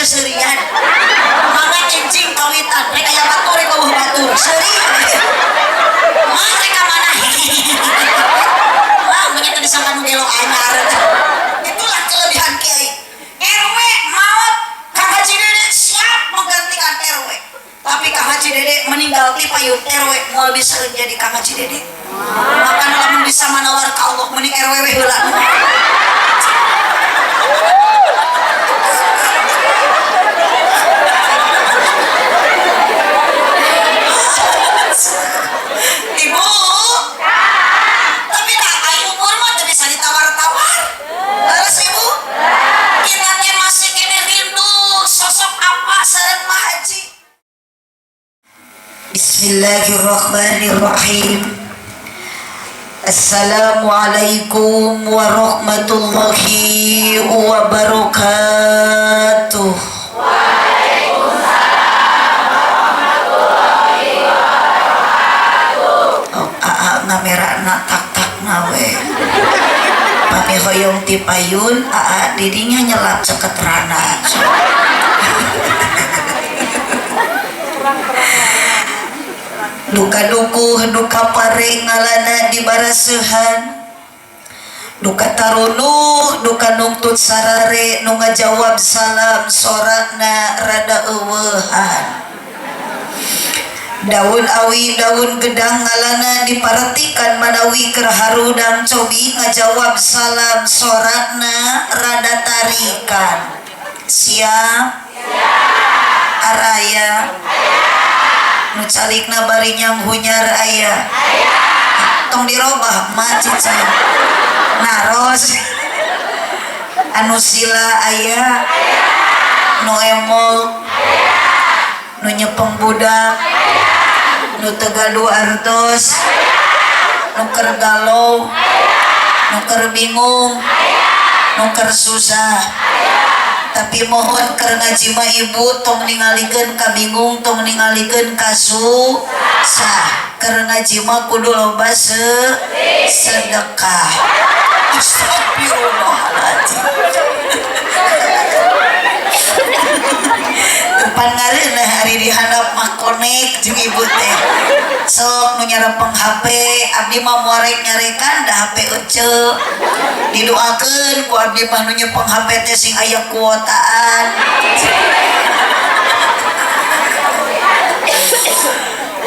seserian. Mangga enjing kawitan, rek aya batur rek eueuh batur. Seuri. Mah rek ka mana? Mah meuni teh disangka nu gelo anyar. Itulah kelebihan kiai. RW maot, Kang Haji Dede siap menggantikan RW. Tapi Kang Haji Dede meninggal ti payun RW moal bisa jadi Kang Haji Dede. Maka lamun bisa manawar ka Allah mending RW we heula. Ibu, tapi dah ai umur mah teu bisa ditawar-tawar. Terus ibu, kita teh masih kene rindu sosok apa sareng Mah Haji. Bismillahirrahmanirrahim. Assalamualaikum warahmatullahi wabarakatuh. Waalaikumsalam warahmatullahi wabarakatuh. Oh, aa ngamerana tak-tak nawe. Pami hoyong ti payun, aa didinya nyelap ceket rana. Duka dukuh, duka pare ngalana di barasehan. Duka tarunuh, duka nungtut sarare nu ngajawab salam sorakna rada eueuhan. Daun awi, daun gedang ngalana diparetikan manawi keur harudang cobi ngajawab salam sorakna rada tarikan. Siap? Araya. Nu calikna bari nyanghunyar aya. Tong dirobah ma cicing. Naros. Anu sila aya. Nu emol. Nu nyepeng budak. Nu teu gaduh artos. Nu keur galau. Nu keur bingung. Nu keur susah. Tapi mohon keur ngaji mah ibu tong ningalikeun ka bingung, tong ningalikeun ka susah. Keur ngaji mah kudu loba sedekah. Astagfirullahaladzim. Depan ngareunah hari di handap mah konek jeung ibu teh. Sok nu nyarepeng HP, abdi mah moal rek nyarekan da HP ece. Didoakeun ku abdi mah nu nyepeng HP teh sing aya kuotaan.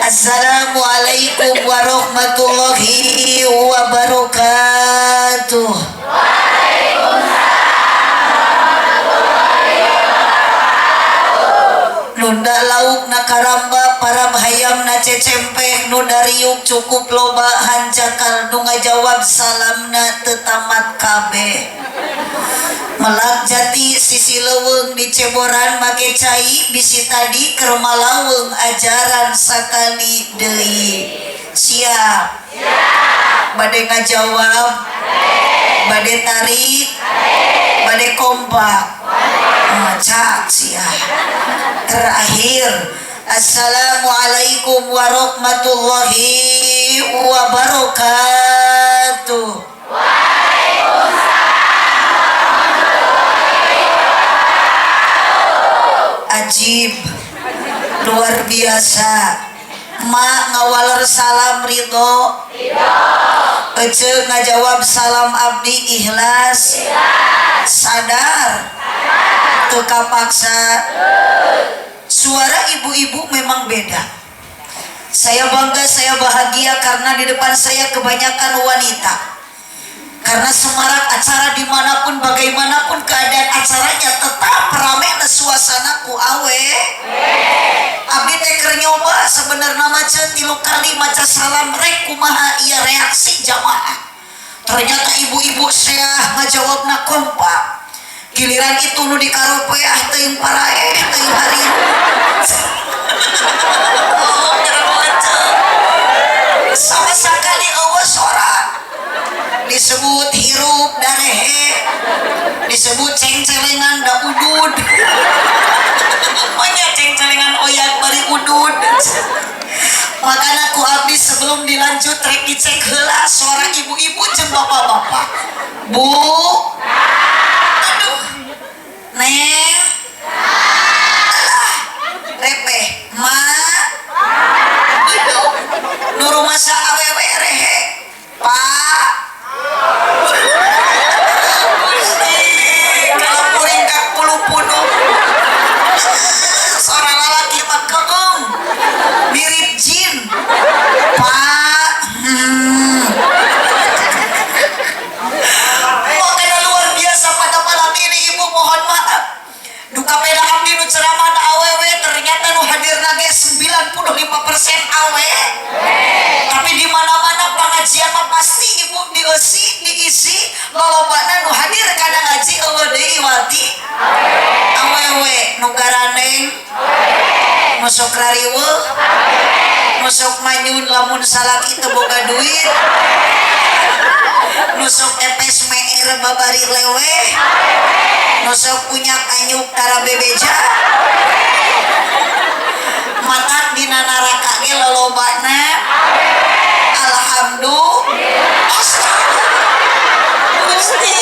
Assalamualaikum warahmatullahi wabarakatuh. Waalaikumsalam warahmatullahi wabarakatuh. Nunda lauk na karamba param hayam na cecempeh nu dariuk cukup loba hanjakal nu ngajawab salamna teu tamat kabeh. Melak jati sisi leuweung diceboran make cai bisi tadi keur malaweng ajaran sakali deui. Siap? Siap. Bade ngajawab? Bade tarik? Bade kompak? Cak siap. Terakhir, Assalamualaikum warahmatullahi wabarakatuh. Waalaikumsalam warahmatullahi wabarakatuh. Ajib, luar biasa. Mak ngawaler salam ridho. Ece ngajawab salam abdi ikhlas. Sadar. Teu kapaksa. Suara ibu-ibu memang beda. Saya bangga, saya bahagia karena di depan saya kebanyakan wanita. Karena semarak acara dimanapun, bagaimanapun keadaan acaranya tetap rame na suasana ku awe. Abdi teh keur nyoba sebenarnya maca 3 kali maca salam rek kumaha ieu reaksi jamaah. Ternyata ibu-ibu saya ngajawabna kompak. Giliran itu nu dikaropeah teuing paraeh teuing hari. Oh, sama sekali eueuh sora. Disebut hirup darehe, disebut cengcelengan da udud. Banyak cengcelengan oyak bari udud. Makana ku abdi sebelum dilanjut rek dicek heula suara ibu-ibu jeung bapak-bapak. Bu, aduh, neng, goreng, nu sok rariweuh, nu sok manyun lamun salaki teu boga duit, nu sok epes meer babari leweh, nu sok unyak anyuk tara bebeja. Matak dina neraka ge lolobana alhamdulillah. Gusti,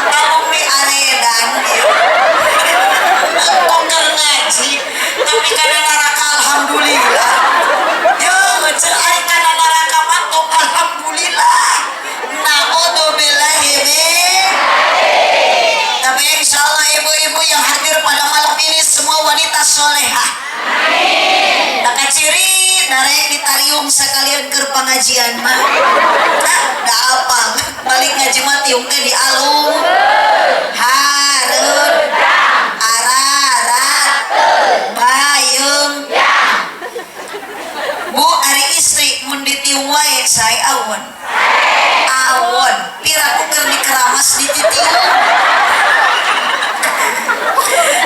alumni aredan ieu. Tong ngaji tapi kana neraka alhamdulillah. Yo, ceu ari kana neraka mah tong alhamdulillah. Naudzubillahi min. Tapi insya Allah ibu-ibu yang hadir pada malam ini semua wanita solehah. Tak ciri darek ditariung sekalian ke pengajian mah. Nah, da apal. Balik ngaji mah tiung teh dialung. Hareun. Ararat. Bayung. Bu, ari istri mun ditiung wae sae awon. Awon. Piraku keur dikeramas dititiung.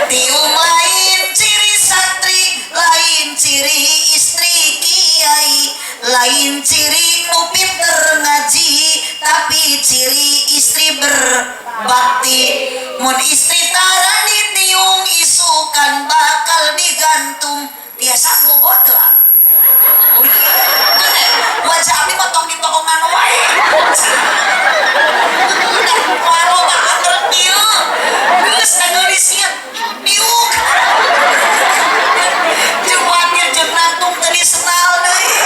Tiung lain ciri santri, lain ciri istri kiai, lain ciri nu pinter ngaji, tapi ciri istri berbakti. Mun istri tara ditiung isukan bakal digantung. Tiasa bobo teu? Wajah abdi mah tong ditoongan wae. Waro mah angger dieu. Geus ngageulis sia. Diuk. Jeung wakil jeung nantung teu disenal deui.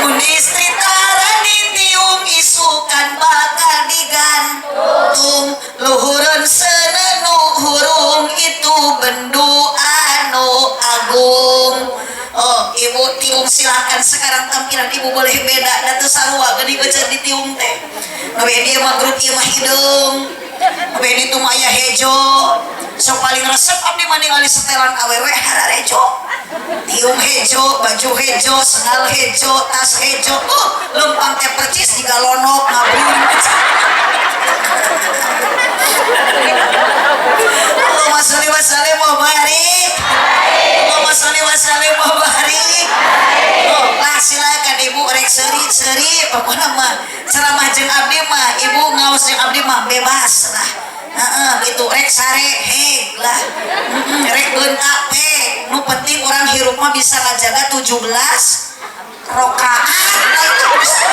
Mun istri tara ditiung isukan bakal digantung. Luhureun seuneu hurung itu bendu anu agung. Oh, ibu tiung silakan sekarang tampilan ibu boleh beda da teu sarua geuning euceut ditiung teh. Nu dia mah grup ieu mah hideung. Nu ditu mah aya hejo. Sok paling resep abdi mah ningali setelan awewe hararejo. Tiung hejo, baju hejo, sendal hejo, tas hejo. Lempang teh percis jiga lonok ngabun. Allahumma sholli wa sallim wa barik. Allahumma sholli wa sallim wa barik. Oh, lah silakan ibu rek seuri-seuri pokokna mah ceramah jeung abdi mah ibu ngaos jeung abdi mah bebas lah. Heeh, gitu rek sare heg lah. Rek beunta pe. Nu penting orang hirup mah bisa ngajaga 17 rakaat. Lah itu bisa.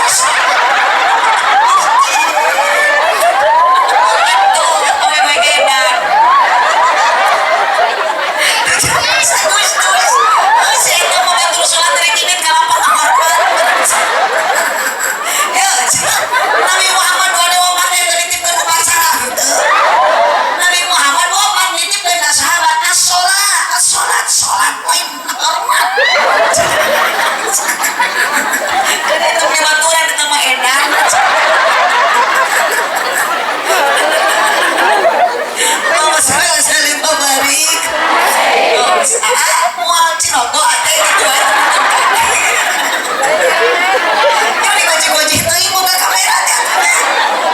Nabi Muhammad wafat nitipkeun upacara henteu. Nabi Muhammad wafat nitipkeun ka sahabat as-sholat, as-sholat, sholat lain hormat. Kada itu dibaturan eta mah edan. Allahumma sholli wa sallim wa barik. Moal cinogo ate kitu wae. Yo digoji-goji teuing boga kamera teh atuh.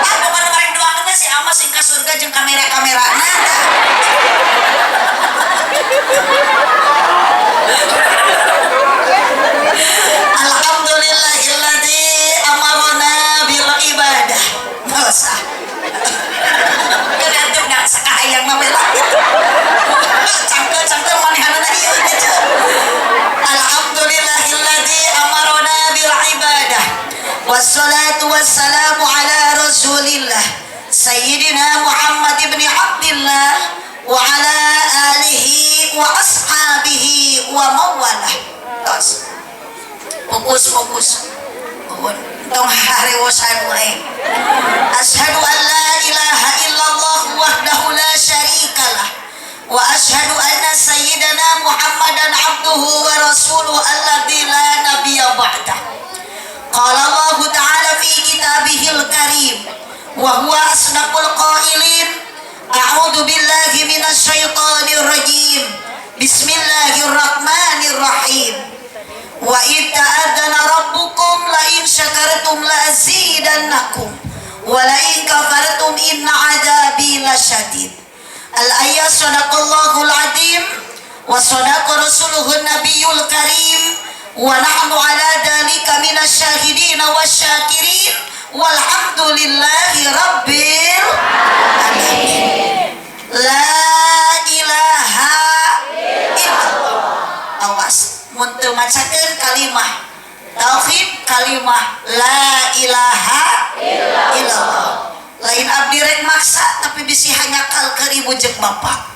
Ah pokona marek doakeun teh si Ama sing ka surga jeung kamera-kamerana tah. Alhamdulillahilladzi amarona bil ibadah. Masa. Kan atuh da sakahayang mah we lah gitu. Cangkel-cangkel manehanana ieu teh ceu. Alhamdulillahilladzi amarona bil ibadah. Wassalatu wassalamu ala Rasulillah Sayyidina Muhammad ibn Abdillah wa ala alihi wa ashabihi wa mawalah. Tos. Fokus fokus. Mohon tong harewosan wae. Asyhadu an la ilaha illallah wahdahu la syarikalah wa asyhadu anna sayyidana Muhammadan abduhu wa rasuluhu alladzi la nabiyya ba'dah. Qala Allah ta'ala fi kitabihil karim wa huwa asdaqul qailin. A'udzu billahi minasy syaithanir rajim. Bismillahirrahmanirrahim. Wa id ta'adzana rabbukum la in azidannakum wa la in kafartum inna adzabi lasyadid. Al-ayat sadaqallahul azim wa sadaqa rasuluhun nabiyul karim wa nahnu ala dzalika minasyahidin wasyakirin walhamdulillahi rabbil alamin. La ilaha illallah. Awas mun teu macakeun kalimah tauhid, kalimah la ilaha illallah. Lain abdi rek maksa, tapi bisi hanyakal ke ibu jeung bapak,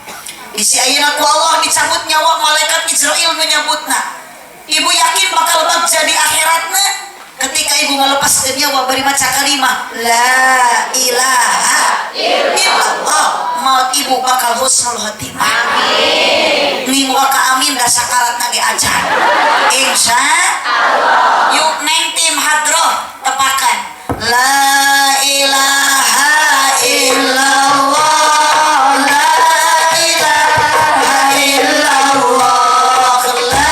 bisi ayeuna ku Allah dicabut nyawa, malaikat Izrail nu nyabutna, ibu yakin bakal bagja di akhiratna ketika ibu melepaskan nyawa bari maca kalimah la ilaha illallah. Maut ibu bakal husnul khotimah. Amin. Minggu ka amin da sakaratna ge acan, insya Allah. Yuk neng, tim hadroh tepakan la ilaha illallah, la ilaha illallah, la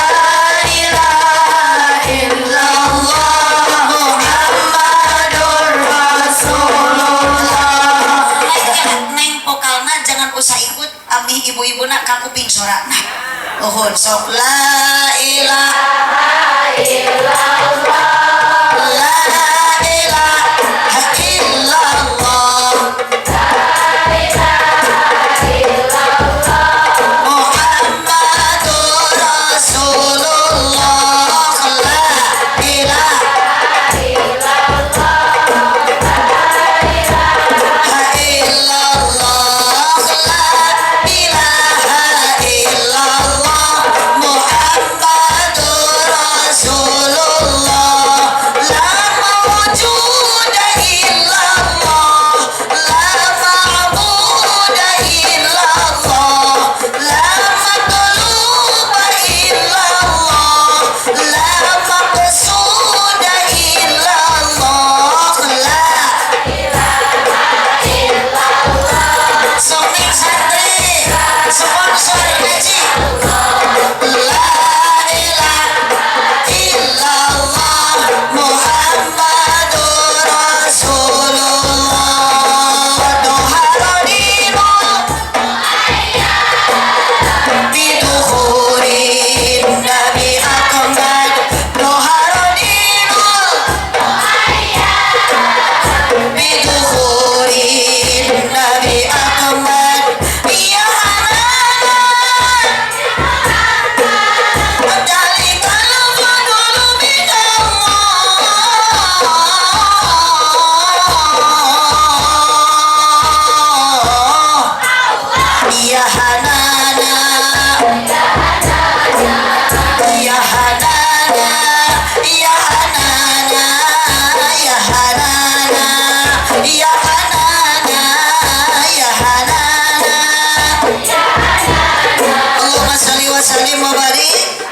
ilaha illallah, Muhammadur Rasulullah. Neng, vokalna jangan usah ikut, amih ibu-ibu nak kakuping sorana. Uhun sok la ilaha illallah, la ilaha illallah, Muhammadur Rasulullah, la ilaha illallah, la ilaha illallah, Muhammadur Rasulullah, la mawjuda illallah, la ma'buda illallah, la matluba illallah, la maqsuda illallah, la. Sok neng santri, sponsor ngaji. La ilaha illallah, Muhammadur Rasulullah. Doharodinu biduhurin Nabi Ahmad, doharodinu biduhurin Nabi Ahmad. Ya hanana dalikal fadlu min Allah. Ya hanana, ya hanana, ya hanana, ya hanana, ya hanana, ya hanana. Allahumma sholli wa sallim wa barik.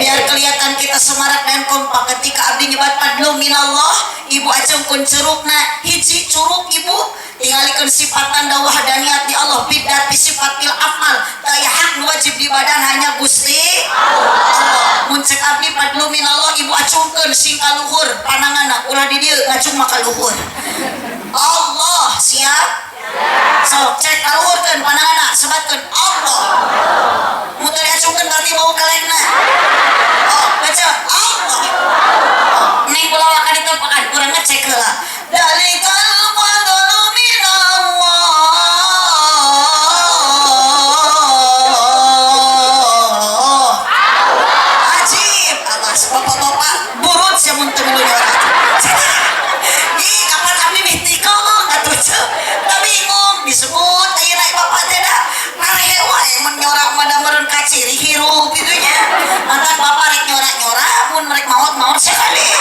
Biar kelihatan kita semarak dan kompak, ketika abdi nyebat fadlu minallah, ibu acungkeun curugna hiji curug. Ibu tingalikeun sifat tanda wahdaniyat di Allah bidzat sifat bil afal. Daya hak nu wajib di badan hanya Gusti Allah. Mun cek abdi fadlu minallah, ibu acungkeun sing kaluhur pananganna, ulah di dieu ngacung mah kaluhur. Allah siap. Sok cek kaluhurkeun pananganna, sebatkeun Allah. Mun teu diacungkeun berarti bau kelekna. Oh, baca Allah. Oh, neng ulah waka ditepakan, urang ngecek heula. Dalikal fadlu minallah. Ajib, awas bapak-bapak burut sia mun teu milu nyorat. Ih, kapan abdi mih tikong atuh ceu. Da bingung disebut ayeuna bapak teh da ngarehe wae mun nyorak mah da meureun kaciri hirup kitu nya. Mantan bapak rek nyorak-nyorak, mun rek maot-maot sekali.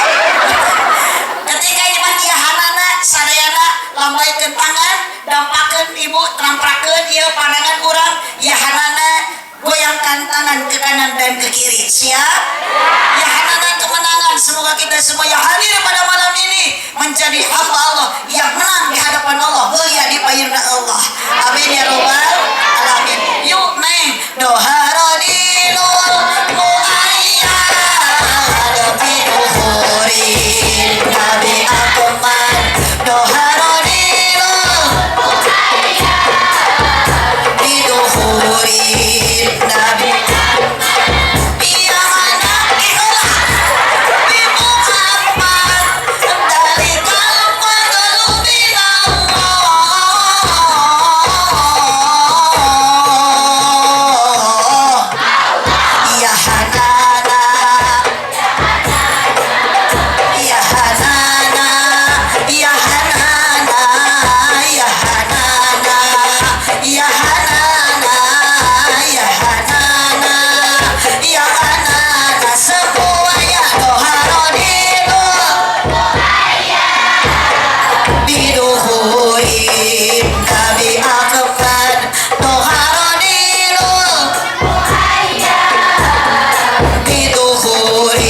Ketika nyebat ya hanana, sadayana lambaikeun tangan, dampakeun ibu, tramprakeun ieu pandangan urang, ya hanana, goyangkan tangan ke kanan dan ke kiri. Siap? Ya hanana kemenangan. Semoga kita semua yang hadir pada malam ini menjadi hamba Allah yang menang di hadapan Allah, mulia di payunna Allah. Amin ya robbal alamin. Yuk neng, doharodinul muayyad biduhurin Nabi.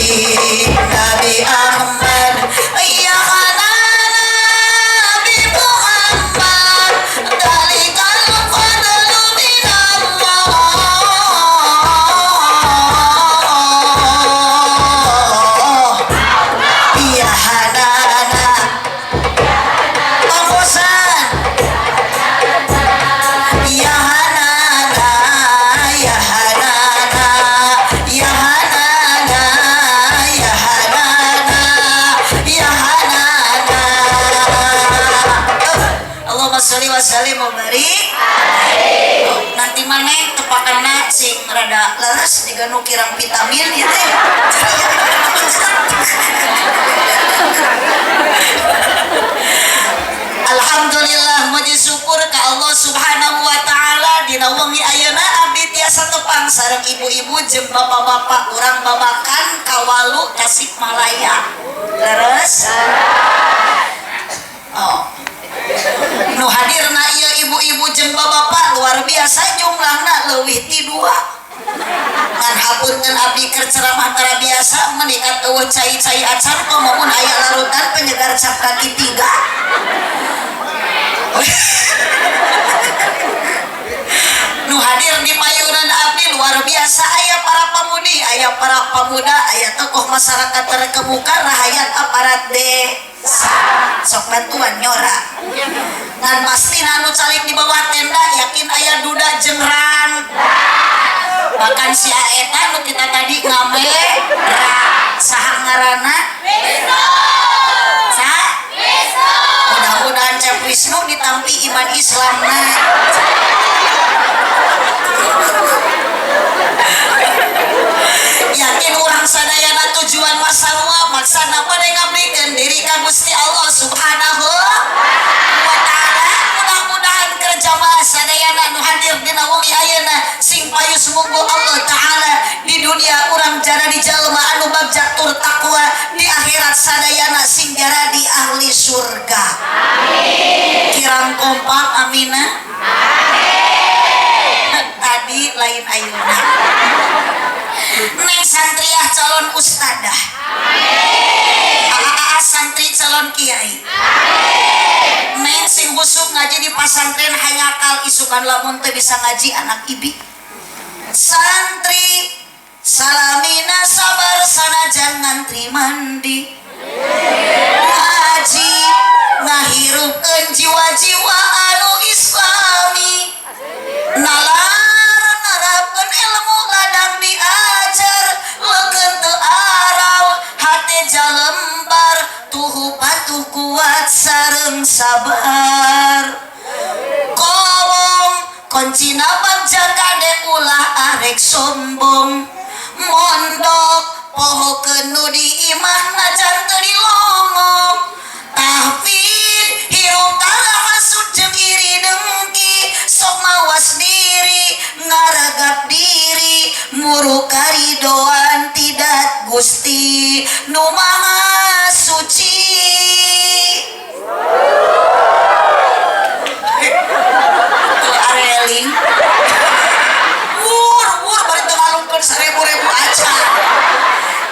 Nabi Ahmad, ya Hanana Nabi Muhammad, dalikal fadlu min Allah. Ya Hanana Tonggosan, ya Hanana, ya Hanana, ya Hanana, ya Hanana, ya Hanana. Allahumma sholli wa sallim wa barik. Nanti maneh tepakanna sing rada leres jiga nu kirang vitamin ya teh. Alhamdulillah, muji syukur ka Allah Subhanahu wa taala, dina wengi ayeuna abdi tiasa tepang sareng ibu-ibu jeung bapak-bapak urang Babakan Kawalu, Tasikmalaya. Leres? Oh. Nu hadirna ieu ibu-ibu jeung bapak-bapak luar biasa jumlahna, leuwih ti dua. Ngan hapunten, abdi keur ceramah tara biasa menikat, euweuh cai-cai acan, komo mun aya larutan penyegar cap kaki tiga. Nu hadir di payunan abdi luar biasa, aya para pamudi, aya para pemuda, aya tokoh masyarakat terkemuka, rahayat aparat desa, sok bantuan nyora. Ngan pasti anu calik di bawah tenda yakin aya duda jeung ran, bahkan si Aeta nu kita tadi ngame ra, saha ngaranna? Saha? Mudah-mudahan Cep Wisnu ditampi iman Islamna. Yakin urang sadayana tujuan masarua maksana pada ngabdikeun diri ka Gusti Allah Subhanahu wa taala. Mudah-mudahan kerja sadayana nu hadir dina wengi ayeuna sing payu sumangga Allah taala, di dunia urang jaradi jalma anu bagja tur takwa, di akhirat sadayana sing jaradi ahli surga. Amin. Kirang kompak amina. Amin. Tadi lain ayeuna. Neng santriah calon ustadah. Amin. Santri calon kiai. Amin. Neng sing husuk ngaji di pasantren, hayakal isukan lamun teu bisa ngaji anak ibi. Santri salamina sabar sanajan ngantri mandi, ngaji ngahirupkeun jiwa-jiwa anu islami, nalar nerapkeun ilmu ladang diajar, leukeun teu arau hate jalembar, tuhu patuh kuat sareng sabar, kolong kuncina bagja kade ulah arek sombong, mondok pohokeun nu di imah najan teu dilongok, tahfid hirup tara hasud jeung iri dengki, sok mawas diri ngaragap diri, muru karidoan tidak Gusti nu Maha Suci. Tuh areling wur wur bari teu ngalungkeun seribu-ribu aja.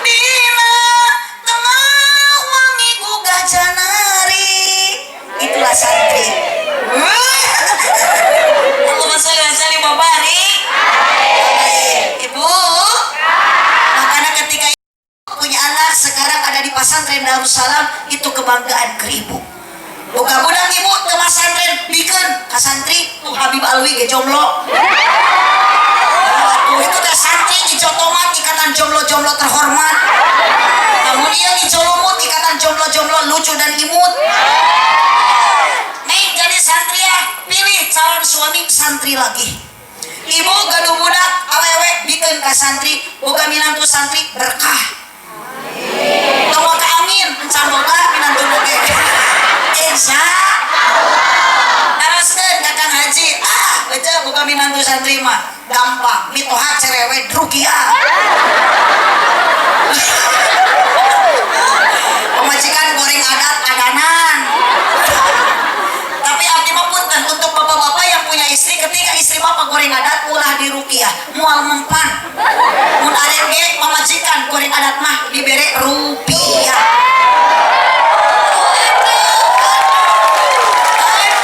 Dina tengah wangi gugah janari, itulah santri. Allahumma sholli wa sallim wa barik. Ibu, makanya ketika ibu punya anak sekarang ada di pesantren Darussalam, itu kebanggaan ke ibu. Buka budak ibu ke pesantren, bikeun ka santri tuh. Habib Alwi ge jomblo. Tuh, itu teh santri dicotomat ikatan jomblo-jomblo terhormat. Namun iya dicolomut ikatan jomblo-jomblo lucu dan imut. Neng jadi santri ya, pilih calon suami santri lagi. Ibu gaduh budak awewe, bikeun ka santri, boga minantu santri berkah. Tong ka amin, encan boga minantu oge. Insya Allah. Teruskeun Kakang Haji, ah baca boga minantu santri mah gampang, mitoha cerewet rukiah. Pemajikan goreng adat adanan. Tapi abdi mah punten, untuk bapak-bapak yang punya istri, ketika istri bapak goreng adat ulah dirukiah, moal mempan. Mun arek ge pamajikan goreng adat mah dibere dibere rupiah.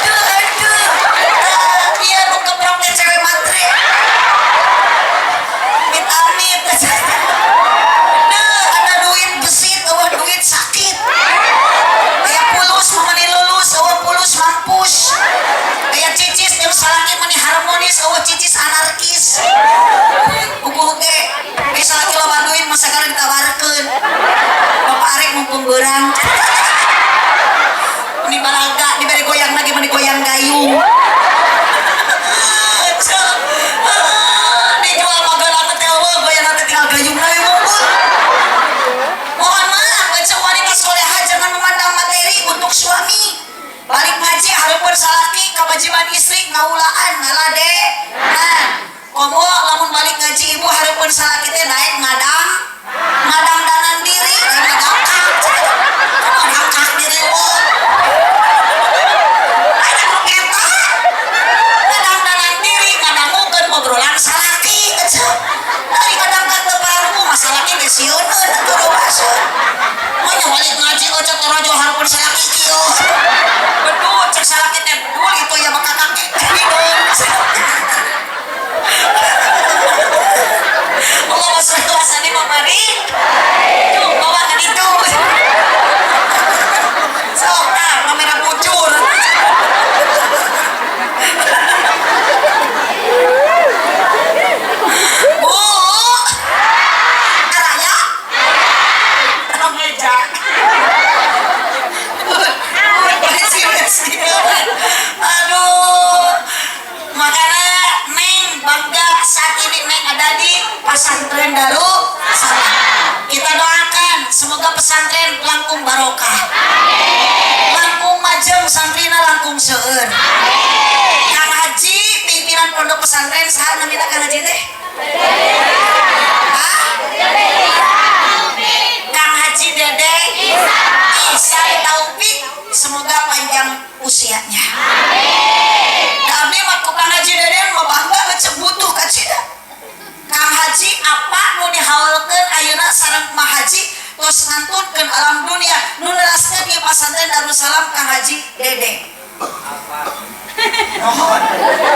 Aduh aduh, iya nu keprok teh cewek matre. Amit amit. Nah, ada duit gesit, euweuh duit sakit. Aya pulus mah lulus, euweuh pulus mampus. Aya cicis jeung salaki meni harmonis, euweuh cicis anarkis. Puguh ge, aya salaki loba duit mah sagala ditawarkeun. Bapak arek mumpung beurang. Meni balaga, dibere goyang lagi meni goyang gayung. Cek. Dijual magelang teh euweuh, goyang teh tinggal gayung we wungkul. Mohon maaf, baca wanita soleha jangan memandang materi untuk suami. Balik ngaji hareupeun salaki kewajiban istri ngaulaan ngalade. Nah, komo lamun balik ngaji ibu hareupeun salaki teh daek ngadang ngadangdanan diri, lain ngadangkak. Ngadangkak diri wo. Lain anu eta. Ngadangdanan diri, ngadangukeun obrolan salaki eceu. Dari kadang-kadang teu pararungu masalah ge sieuneun atuh robaseun. Manya balik ngaji oce torojo hareupeun salaki kieu. Bedul cek salaki teh bedul itu ya bakal kakek hidung. Allahumma sholli wa sallim wa barik. Tuh, bawa ka ditu. Sok tah, kamera bucur. Bu, araya? Meja. Aduh, makanya Neng bangga saat ini Neng ada di pesantren Darussalam. Kita doakan semoga pesantren langkung barokah, langkung majeng santrina langkung seueur. Kang Haji pimpinan pondok pesantren saha namina Kang Haji teh? Hah? Kang Haji Dede Isa Taufik, semoga panjang usianya. Da abdi mah ku Kang Haji Dede mah bangga ngecep butuh ka cida. Kang Haji apa nu dihaulkeun ayeuna sareng Mah Haji tos ngantunkeun alam dunia nu neraskeun ieu pasantren Darussalam Kang Haji Dede. Mohon.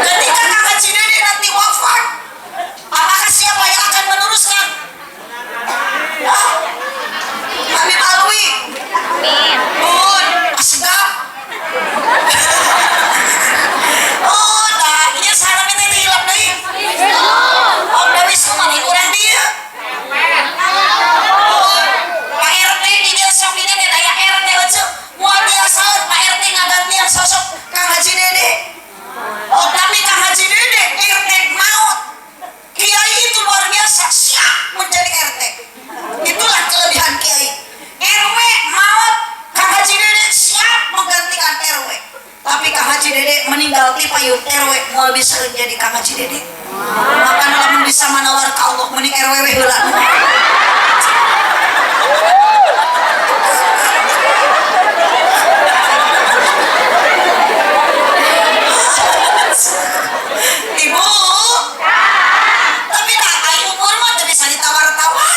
Ketika Kang Haji Dede nanti wafat, apakah siapa yang akan meneruskan? Ah, Habib Alwi. Bun, asgap. Oh, nah, ieu saha teh hilap deui. Oh, da Wisnu mah lain urang dieu. Oh, Pak RT di dieu sok ini teh aya RT euceu. Moal biasaeun Pak RT ngagantian sosok Kang Haji Dede. Oh, tapi Kang Haji Dede RT maut. Kiai itu luar biasa, siap menjadi RT. Itulah kelebihan kiai. RW maut, Kang Haji Dede siap menggantikan RW. Tapi Kang Haji Dede meninggal ti payun RW moal bisa jadi Kang Haji Dede. Maka lamun bisa manawar ka Allah mending RW we heula. Ibu, tapi dah ai umur mah teu bisa ditawar-tawar.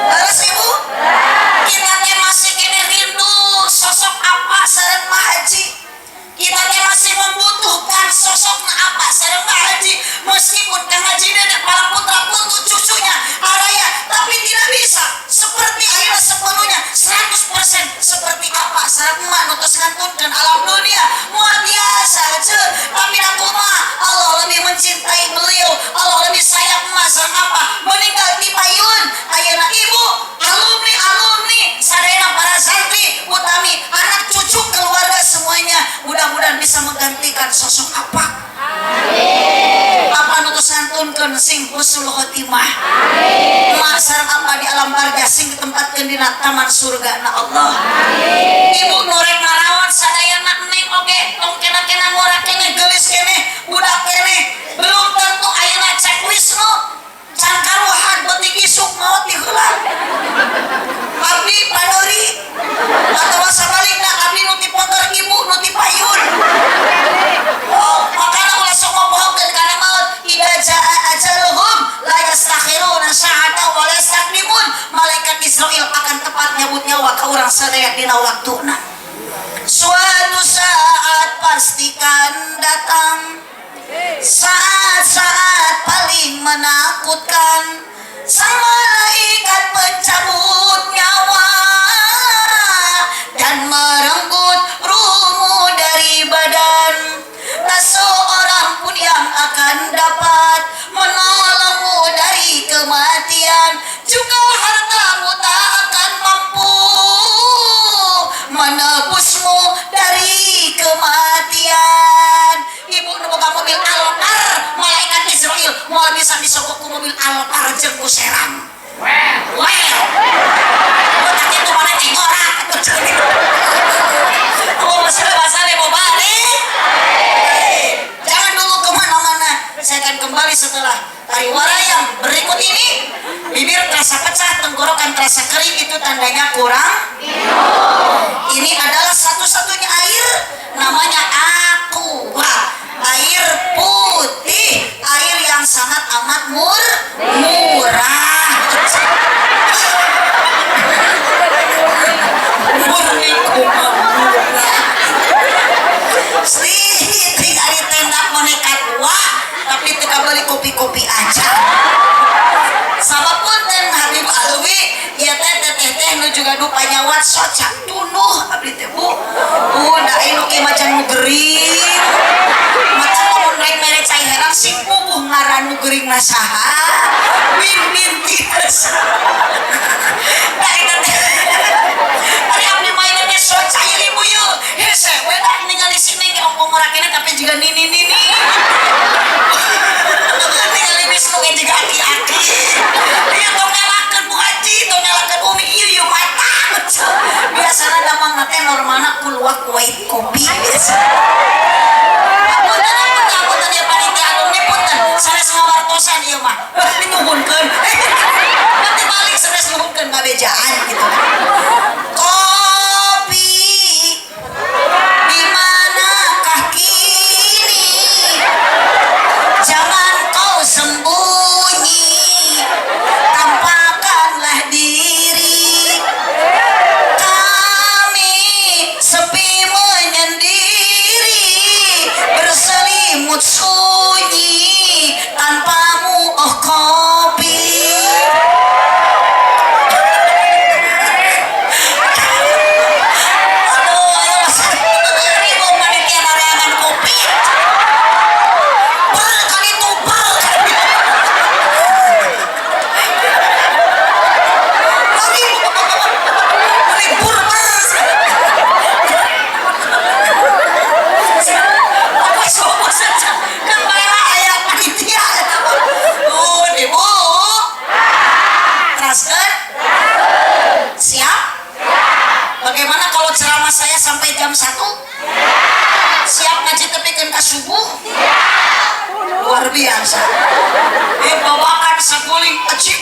Terus ibu, kita teh masih kene rindu sosok apa sareng Mah Haji. Kita teh masih membutuhkan sosok apa sareng Mah Haji. Meskipun Kang Haji Dede para putra putu cucunya araya, tapi tidak bisa seperti ayeuna sepenuhnya 100% seperti apa sareng emak nu tos ngantunkeun alam dunia. Luar biasa ce. Tapi da kumaha Allah lebih mencintai beliau, Allah lebih sayang emak sareng apa meninggal di payun. Ayeuna ibu alumni alumni sadayana para santri utami anak cucu keluarga semuanya mudah-mudahan bisa menggantikan sosok apa. Apa nu tos ngantunkeun sing husnul khotimah. Emak sareng apa di alam barzah sing ditempatkeun dina taman surga na Allah. Ibu nu rek ngarawan sadayana neng oge tong kena-kena ngora keneh geulis keneh budak keneh belum tentu ayeuna cek Wisnu can karuhan beuting isuk maot di heula. Abdi paneuri atawa sabalikna abdi nu ti pontor ibu nu ti payun. Oh, makana ulah sok ngobohongkeun kana maut. Idza jaa ajaluhum la yastakhiruna sa'atan wa la yastaqdimun. Malaikat Israil akan akan tepat nyabut nyawa ka urang sadaya dina waktuna. Suatu saat pastikan datang, saat-saat paling menakutkan, sang malaikat pencabut nyawa dan merenggut ruhmu dari badan. Tak seorang pun yang akan dapat menolongmu dari kematian, juga hartamu tak akan mampu menebusmu dari kematian. Ibu nu boga mobil Alphard, malaikat Izrail moal bisa disogok ku mobil Alphard jeung ku Seram. Well, botak itu mana teh ngorak atuh ceuk. Oh, masih bahasa mau balik. Jangan dulu kemana-mana. Saya akan kembali setelah tari warayang berikut ini. Bibir terasa pecah, tenggorokan terasa kering, itu tandanya kurang. Ini adalah satu-satunya air, namanya Aqua. Air putih, air yang sangat amat murah. Murni kumaha murah. Sih, ari tenda boneka tua, tapi tidak beli kopi-kopi aja. Sama punten Habib Alwi, ieu teh teteh teh nu juga nu panyawat soca tunduh abdi teh, Bu. Da nu kieu macan nu gering. Mata lamun rek mere cai herang sing puguh ngaran nu gering na saha. Bin bin tiasa. Da eta teh. Ari abdi mah ieu teh soca ieu ibu ieu. Hese we da ningali si Neng ge ongko ngora keneh tapi juga nini nini. Ningali Wisnu ge juga aki-aki. Ieu tong nyalakeun Bu Haji, tong nyalakeun Umi ieu ieu mata. Biasana damang teh normalna kuluak white kopi biasa. Punten, punten, punten ya panitia alumni, punten. Sanes ngawartosan ieu mah. Nyuhunkeun. Nanti balik sanes nyuhunkeun ngabejaan gitu. Kopi di manakah kini? Jangan kau sembunyi, tampakkanlah diri. Kami sepi menyendiri, berselimut sunyi tanpamu, oh kopi. Aduh, ayo ribu panitia nareangan kopi. Ber kali itu ber kali. Libur ber. Apa sopo saja kan bae aya panitia eta mah. Nuhun Ibu. Teraskeun? Siap? Bagaimana kalau ceramah saya sampai jam 1? Siap ngaji tepikeun ka subuh? Luar biasa. Bawakan saguling acip.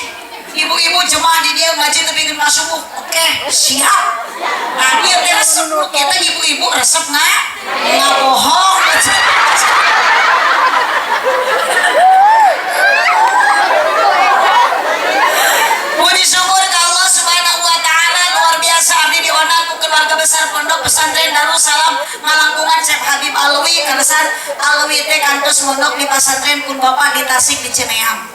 Ibu-ibu jemaah di dia ngaji tepikeun ka subuh. Oke, siap. Nah, dia teh resep kita ibu-ibu resep nggak? Nggak bohong. Puji syukur ke Allah Subhanahu wa taala, luar biasa abdi diundang ku keluarga besar Pondok Pesantren Darussalam ngalangkungan Syekh Habib Alwi kalesan Alwi teh kantos mondok di pesantren pun bapak di Tasik di Cineam.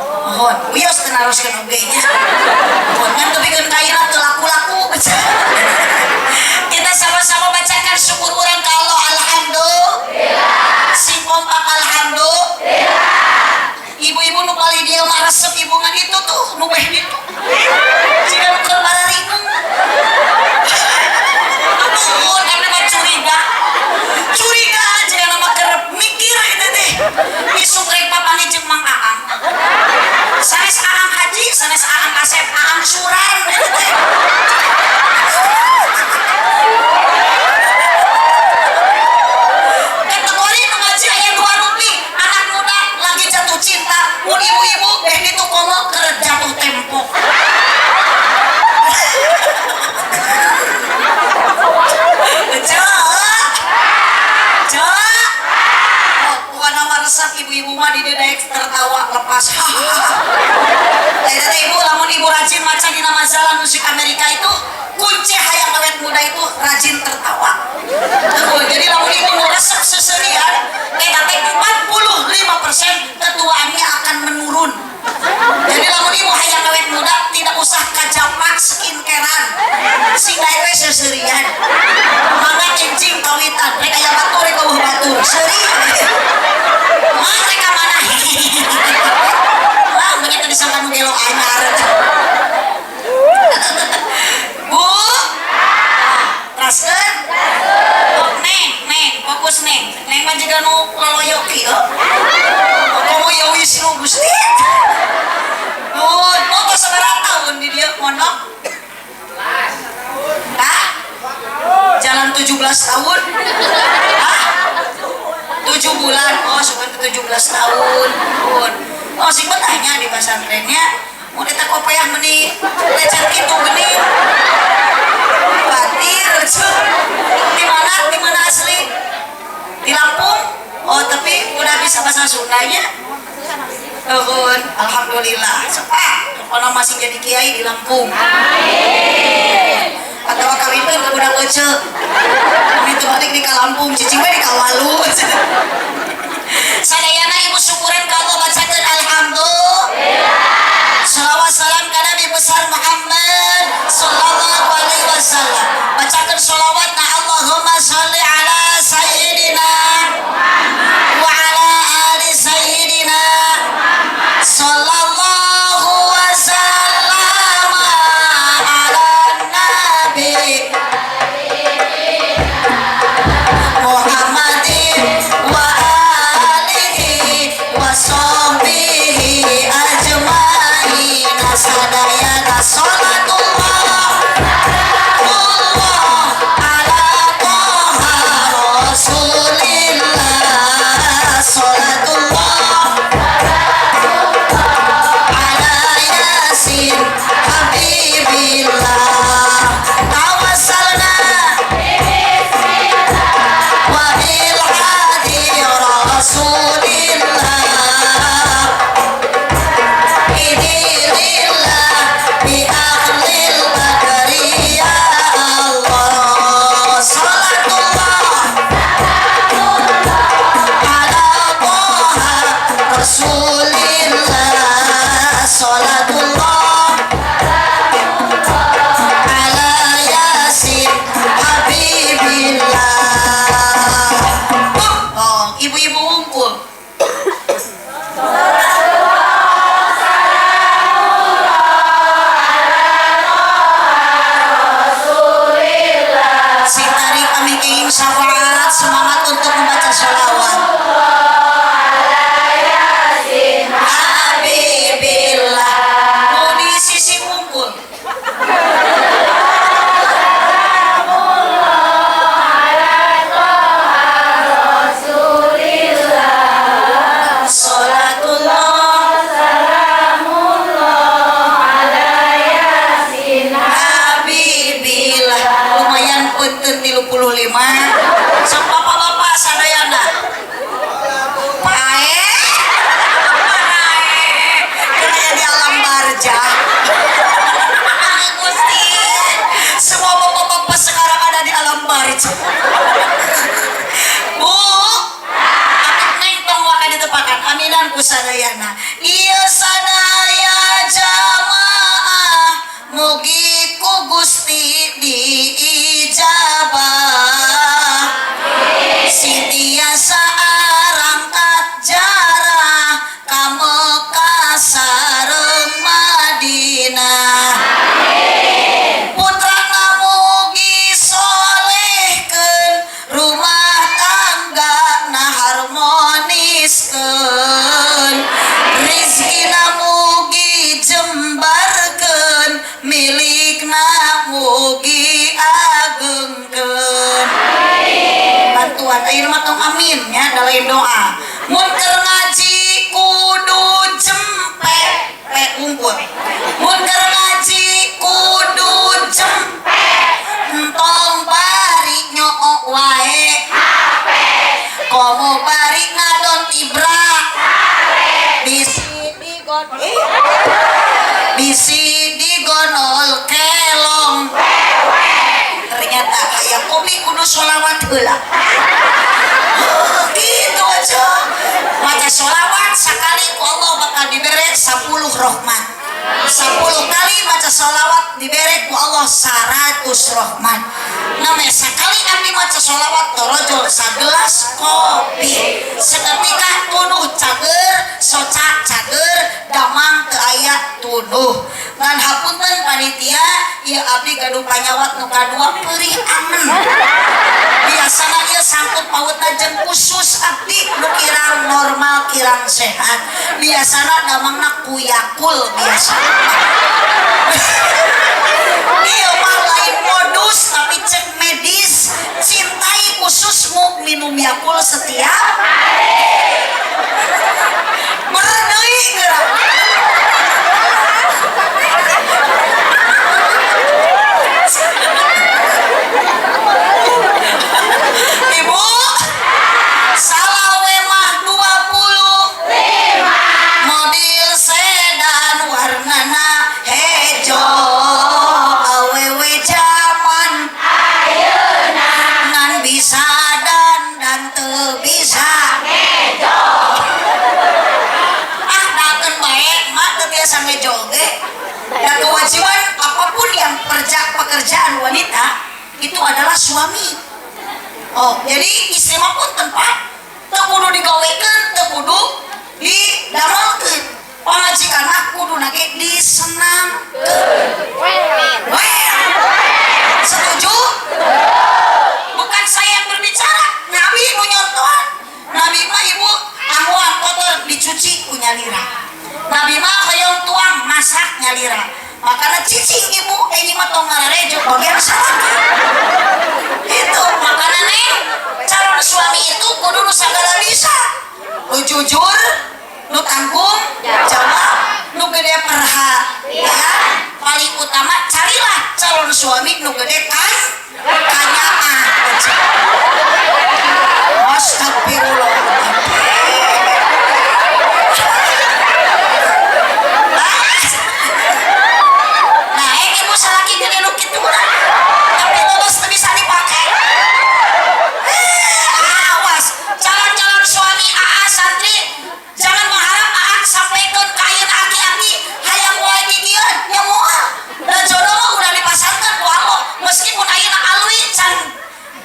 Mohon, wios teu naroskeun oge nya. Mohon ngan tepikeun ka ayeuna teu laku-laku. Kita sama-sama bacakan syukur urang ka Allah, alhamdulillah. Sing kompak alhamdulillah. Ibu-ibu nu paling dia mah resep ibungan itu tuh nu beh itu. Jika nu keur bararingung. Aduh, abdi mah curiga. Curiga aja nama kerep mikir itu teh. Isuk rek papanggih jeung Mang Aang. Sanes Aang Haji, sanes Aang Asep, Aang Suran eta teh. seserian. Mangga enjing kawitan, rek aya batur, rek euweuh batur, seuri. Mah rek ka mana? Wah, meunya tadi sangka nu gelo anyar. Bu, teraskeun? Oh, Neng, Neng, fokus, Neng. Neng mah jiga nu laloyo kieu. Komo ya Wisnu Gusti. Bu, mau tos sabaraha tahun di dieu mondok? Hah? Jalan 17 tahun? Hah? 7 bulan. Oh, sebenarnya 17 tahun. Pun. Oh, sing betahnya di pesantrennya. Mau eta kopeah meni lecet kitu geuning. Batir, cuy. Di mana? Di mana asli? Di Lampung? Oh, tapi udah bisa bahasa Sundanya? Nuhun, alhamdulillah. Cepat, pokoknya masih jadi kiai di Lampung. Atau kawinkeun ke budak ece. Kami itu balik di Lampung, cicing we di Kawalu. Sadayana ibu syukuran kalau bacakeun alhamdulillah. Salawat salam ka Nabi besar Muhammad sallallahu alaihi wasallam. Bacakeun salawat na Allahumma sholli ala sayyidina wa ala ali sayyidina sallallahu wasallam ala nabi Muhammadin wa alihi wa sahbihi ajmain. Sadayana salatullah Allah ala Toha Rasulillah, salatullah ala Yasin Habibillah, tawassalna wa bil hadi Rasulillah, idilillah bi ahlil badri ya Allah, salatullah ala Toha Rasulillah, salatullah ala Yasin Habibillah. Oh, ibu-ibu ngumpul. Si tarik kami ingin syafaat, semangat untuk membaca sholawat. Habibillah. Mau di sisi ngumpul. Salatullah Habibillah. Lumayan punten 35. Sok bapak-bapak sadayana. Pae. Pae. Kayak di alam barjah. Gusti. Semua bapak-bapak sekarang ada di alam barjah. Bu, Neng tong waka ditepakan aminan ku sadayana. Ieu sadaya jamaah mugi ku Gusti diijabah. Sing tiasa arangkat jarah ka Mekah sareng Madinah. Putrana mugi solehkeun, rumah tangga na harmoniskeun, rizkina mugi jembarkeun, milikna mugi agengkeun. Bantuan ayeuna mah tong amin nya, da lain doa. Mun keur ngaji kudu jempe pe unggul. Mun keur ngaji kudu jempe, entong bari nyook wae komo bari ngadon ibra, bisi digon bisi digonol kelong. Ternyata hayang kopi kudu sholawat heula. Gitu aja maca sholawat sekali ku Allah bakal dibere 10 rahmat. 10 kali maca sholawat dibere ku Allah 100. Gus Rohman. Namanya sekali abdi maca sholawat torojol sagelas kopi, seketika tunduh cager, soca cager, damang teu aya tunduh. Ngan hapunten panitia, ieu abdi gaduh panyawat nu kadua, perih angen. Biasana ieu sangkut pautna jeung khusus abdi nu kirang normal, kirang sehat. Biasana damangna kuyakul biasa. Ieu mah lain modus, tapi cek medis, cintai khususmu, minum Yakult setiap hari. Meredeui geura. Ibu, salawe mah 25, mobil sedan warnana hejo, awewe zaman ayeuna ngan bisa dan dan teu bisa ngejo. Ah, dakeun bae mah teu biasa ngejo ge. Dan kewajiban apapun yang pekerjaan wanita itu adalah suami. Oh, jadi istri mah pun tempat teu kudu digawekeun, teu kudu didamelkeun. Pamajikan mah kudu ge disenangkeun. Well, setuju? Bukan saya yang berbicara, Nabi nu nyontohan. Nabi mah, ibu, ambuan kotor dicuci ku nyalira. Nabi mah hoyong tuang masak nyalira. Makanya cicing ibu, ini mah tong ngararejo bagian salaki. Itu makanya neng, calon suami itu kudu nu sagala bisa. Nu jujur, nu tanggung jawab, nu gede perhatian. Paling utama carilah calon suami nu gede kan kanyaah. Astagfirullah. Nah, ibu salaki gede nu kitu lah. Tapi terus teu bisa dipake. Awas, calon-calon suami AA santri, jangan mengharap AA sampaikan ka ayeuna aki-aki hayang wae dikieun nya moal. Da jodoh mah udah dipasangkan ku Allah. Meskipun ayeuna alwi can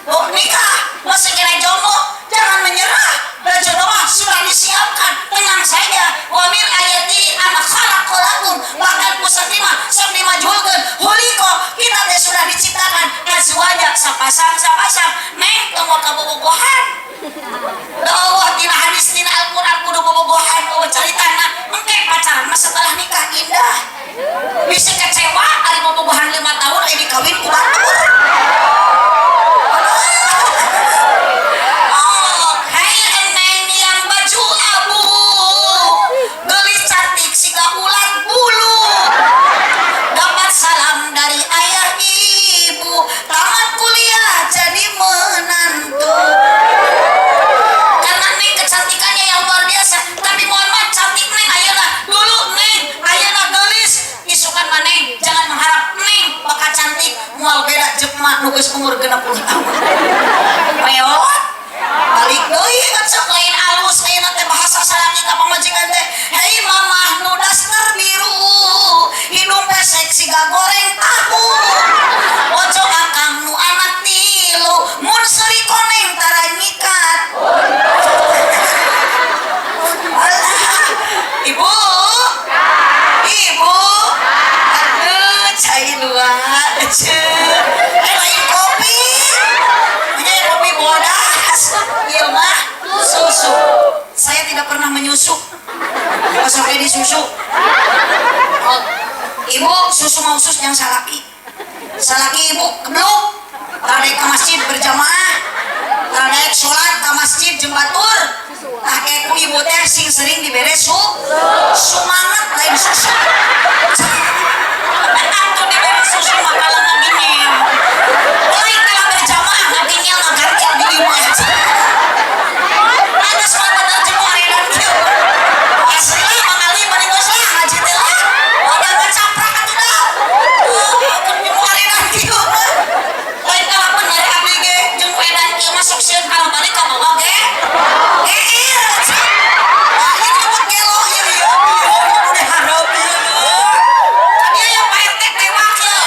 oh, nikah, masih kena jomblo, jangan menyerah. Dan jodoh mah sudah disiapkan, tenang saja. Wa min ayati an khalaqalakum, bahkan ku santri mah sok dimajulkeun huliko, kita teh sudah diciptakan azwaja, sapasang-sapasang. Neng, tong kabobogohan. Da Allah tina hadis tina Al-Qur'an kudu bobogohan, oh caritana engke pacaran mah setelah nikah indah. Bisa kecewa ari bobogohan 5 tahun aya dikawin ku batur. Oh, hei eneng yang baju abu, gelis cantik siga ulat bulu, dapat salam dari ayah ibu, tamat kuliah jadi menantu. Karena neng kecantikannya yang luar biasa, tapi mohon maaf cantik neng ayeuna dulu neng ayeuna gelis, isukan mah neng jangan mengharap neng bakal cantik, moal beda jeung emak nu geus umur 60 tahun. Reot balik deui ngecek lain alus ayeuna teh bahasa salaki ka pamajikan teh, hei mamah nu daster biru, hidung pesek siga goreng tahu, ojo akang nu anak tilu, mun seuri koneng tara nyikat. Alah, ibu, ibu, aduh, cai dua, ece, eh lain kopi, ini kopi bodas, ieu mah susu. Saya tidak pernah menyusu, sampai disusu. Oh, ibu susu mau sus yang salaki, salaki ibu kebluk, tarik ke masjid berjamaah, tarik sholat ke masjid jeung batur. Tah ku ibu teh sing sering dibere su sumanget lain susu. Atuh dibere susu mah kalau ngagini. Lain kalau berjamaah ngaginyal ngaganti di imah. Ada semua bener jeung aredan kieu. Asli lah mangali bari geus lah ngaji teh lah. Udah ngacaprak atuh dah. Oh, aredan kieu mah. Lain kalah bener abdi ge jeung edan kieu masuk sieun kalau balik ka bawa ge. Geer. Ah, ini nyebut gelo ieu ieu ieu udah harap ieu. Dia yang Pak RT tewak ya.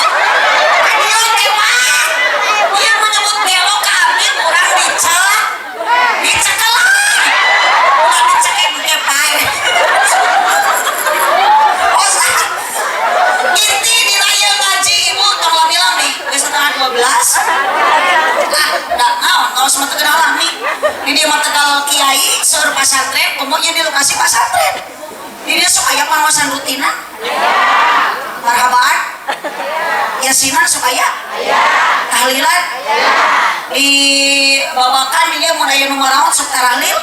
Pasantren, komo di lokasi pasantren. Di dieu sok aya pangaosan rutinan. Marhabaan. Yasinan sok aya. Tahlilan. Di babakan di dieu mun aya nu maraot sok tarahlil.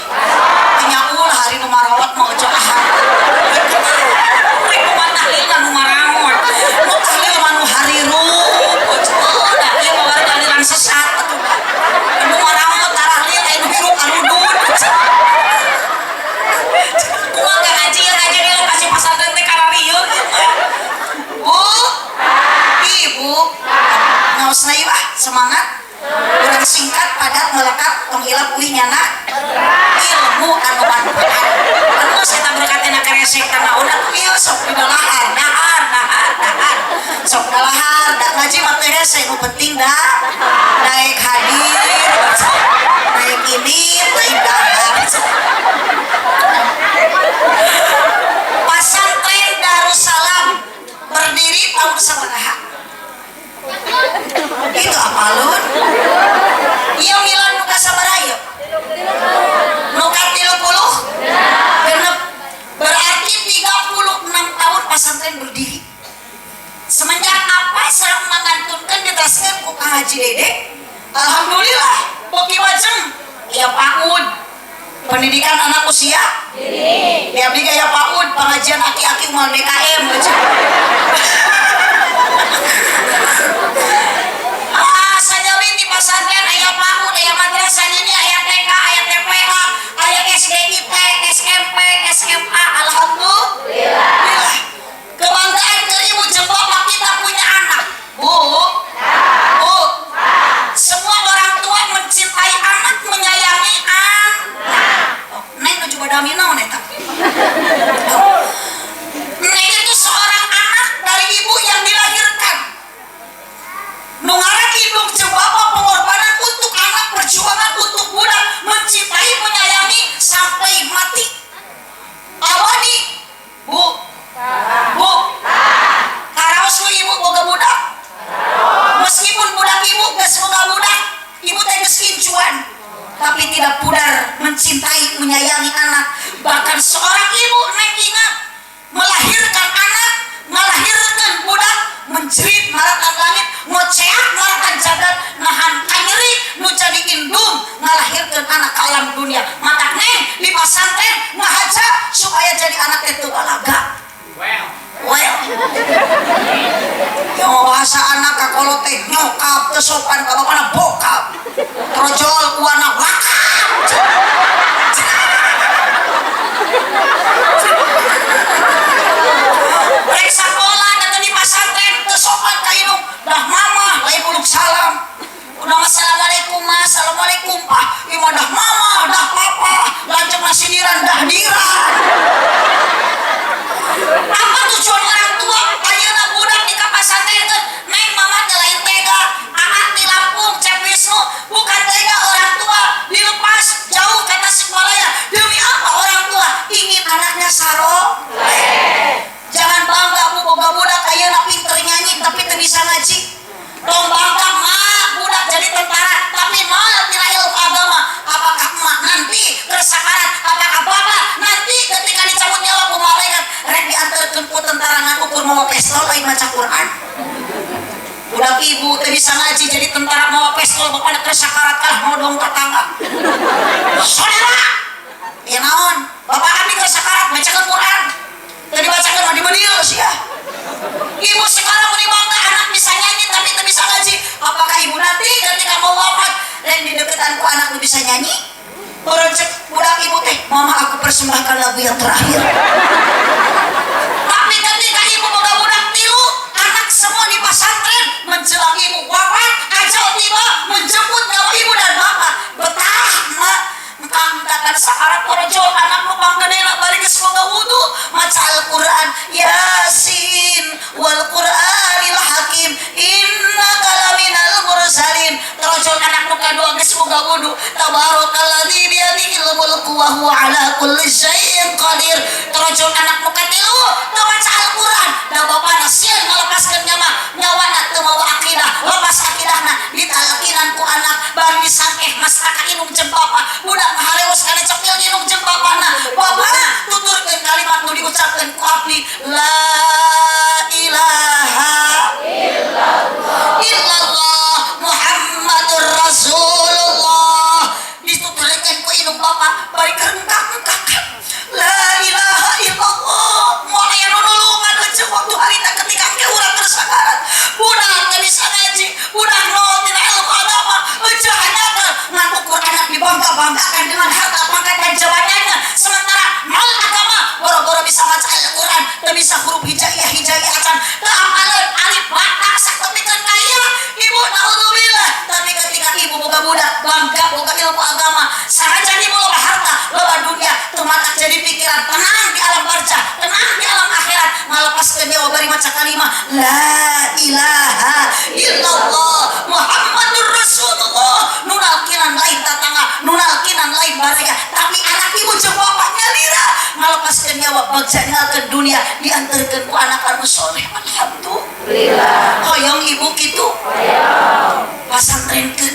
Nyaul hari nu maraot mah ojo ahad. Rek kumaha tahlil mah nu maraot. Nu tahlil mah nu harirup. Ojo da ieu mah warga aliran sesat atuh da. Nu maraot tarahlil, aya nu hirup arudud. Kumaha gak ngaji ya, ngaji di lokasi pasantren teh kararieu ieu mah. Bu, Ibu, ngaosna yuk ah, semangat. Urang singkat, padat, melekat, tong hilap uih nyana ilmu anu manfaat. Anu saya berkat enak keresek naon atuh ieu sok didalahar, dahar, dahar, dahar. Sok dalahar, da ngaji mah teh hese, nu penting da daek hadir, sok daek ini, lain dahar. Pasantren Darussalam berdiri tahun sabaraha? Itu apalun? Iya, Milan nu kasabaraha ieu? Nu 36. Berarti 36 tahun pesantren berdiri. Semenjak apa sareng mangantunkeun diteraskeun ku Kang Haji Dede? Alhamdulillah, beuki majeng. Ya PAUD. Pendidikan anak usia dini. Di abdi gaya PAUD, pengajian aki-aki moal DKM aja. Ah, sajami di pesantren aya PAUD, aya madrasah ini, aya TK, aya TPA, aya SDIT, SMP, SMA. Alhamdulillah. Kebanggaan ke ibu jeung bapak kita punya anak. Bu, Bu, semua orang tua mencintai anak, menyayangi anak. Oh, Neng nuju badami naon eta? Oh. Neng itu seorang anak dari ibu yang dilahirkan. Nu ngaran indung jeung bapak pengorbanan untuk anak, perjuangan untuk budak, mencintai, menyayangi sampai mati. Abadi. Bu. Bu. Karaos ku ibu boga budak. Meskipun budak ibu geus boga budak, ibu teh geus incuan, tapi tidak pudar mencintai, menyayangi anak. Bahkan seorang ibu, Neng ingat, melahirkan anak, melahirkan budak, menjerit maratan langit, ngoceak maratan jagat, nahan kanyeri nu jadi indung ngalahirkan anak ke alam dunia. Matak Neng di pasantren ngahaja supaya jadi anak itu balaga. Well. Well. Yo bahasa anak kakolot teh nyokap teu sopan ka bapana bokap. Trojol ku anak wakap. Rek sakola datang di pasantren teu sopan ka indung, dah mama lain uluk salam. Udah, assalamualaikum mas, assalamualaikum pak. Ieu mah dah mama, dah papa, lanceuk sindiran dah diran. Apa tujuan orang tua ayeuna budak di kapasantrenkeun? Neng, mama teh lain tega. Aa di Lampung, Cep Wisnu, bukan tega orang tua dilepas jauh ke Tasikmalaya. Demi apa orang tua ingin anaknya saro? Jangan bangga, Bu, boga budak ayeuna pinter nyanyi tapi teu bisa ngaji. Tong bangga mak budak jadi tentara tapi nol tina ilmu agama. Apakah emak nanti bersakarat? Apakah bapak nanti ketika dicabut nyawa ku malaikat rek diantarkeun ku tentara ngan ukur mawa pistol lain maca Quran? Budak ibu teu bisa ngaji jadi tentara mawa pistol, bapakna keur sakarat kalah nodong tetangga. Saudara, ya naon? Bapak abdi keur sakarat bacakeun Quran. Teu dibacakeun mah dibedil sia. Ibu sekarang mau bangga anak bisa nyanyi tapi tidak bisa ngaji. Apakah ibu nanti ketika mau wafat dan di deketan ku anak lu bisa nyanyi? Orang cek budak ibu teh, "Mama, aku persembahkan lagu yang terakhir." Tapi ketika ibu boga budak tilu, anak semua di pesantren, menjelang ibu wafat, ajal tiba menjemput nyawa ibu dan bapak. Betah mak engkang sakarat porojol anak nu panggedeuna bari geus boga wudu maca Al-Qur'an, Yasin wal Qur'anil Hakim innaka laminal mursalin. Torojol anak nu kadua geus boga wudu, tabarakalladzi biyadihil mulku wa huwa ala kulli syai'in qadir. Torojol anak nu katilu teu maca Al-Qur'an, da bapana sieun ngalepaskeun nyawa, nyawana teu mawa akidah, lepas akidahna, ditalkinan ku anak bari disangkeh. mastaka indung jeung bapa, budak ngaharewos kana cepil indung jeung bapana. Bapana tuturkeun kalimat nu diucapkeun ku abdi, la ilaha illallah Muhammadur Rasulullah. Dituturkeun ku indung bapa bari kerengkak-engkakan, la ilaha illallah. Moal aya nu nulungan euceuk waktu harita ketika engke urang keur sakarat. Budak teu bisa ngaji, budak nol tina ilmu agama. Euceuk hanyakeun ngan ukur anak dibangga-banggakan dengan harta, pangkat, dan jabatannya, sementara nol agama. Boro-boro bisa maca Al-Quran, teu bisa huruf hijaiyah hijaiyah acan, teu apaleun alif ba ta sakepikeun kaya ibu, naudzubillah. Tapi ketika ibu boga budak bangga boga ilmu agama, sanajan ibu loba harta, loba dunia, teu matak jadi pikiran. Tenang di alam barzah, tenang di alam akhirat, ngalepaskeun nyawa bari maca kalimah la ilaha illallah Muhammadur Rasulullah. Nu nalkinan lain tatangga, nu nalkinan lain baraya, tapi anak ibu jeung bapaknya lira ngalepaskeun nyawa bagja ninggalkeun dunia, diantarkeun ku anak anu soleh. Alhamdulillah. Hoyong ibu kitu? Pasantrenkeun.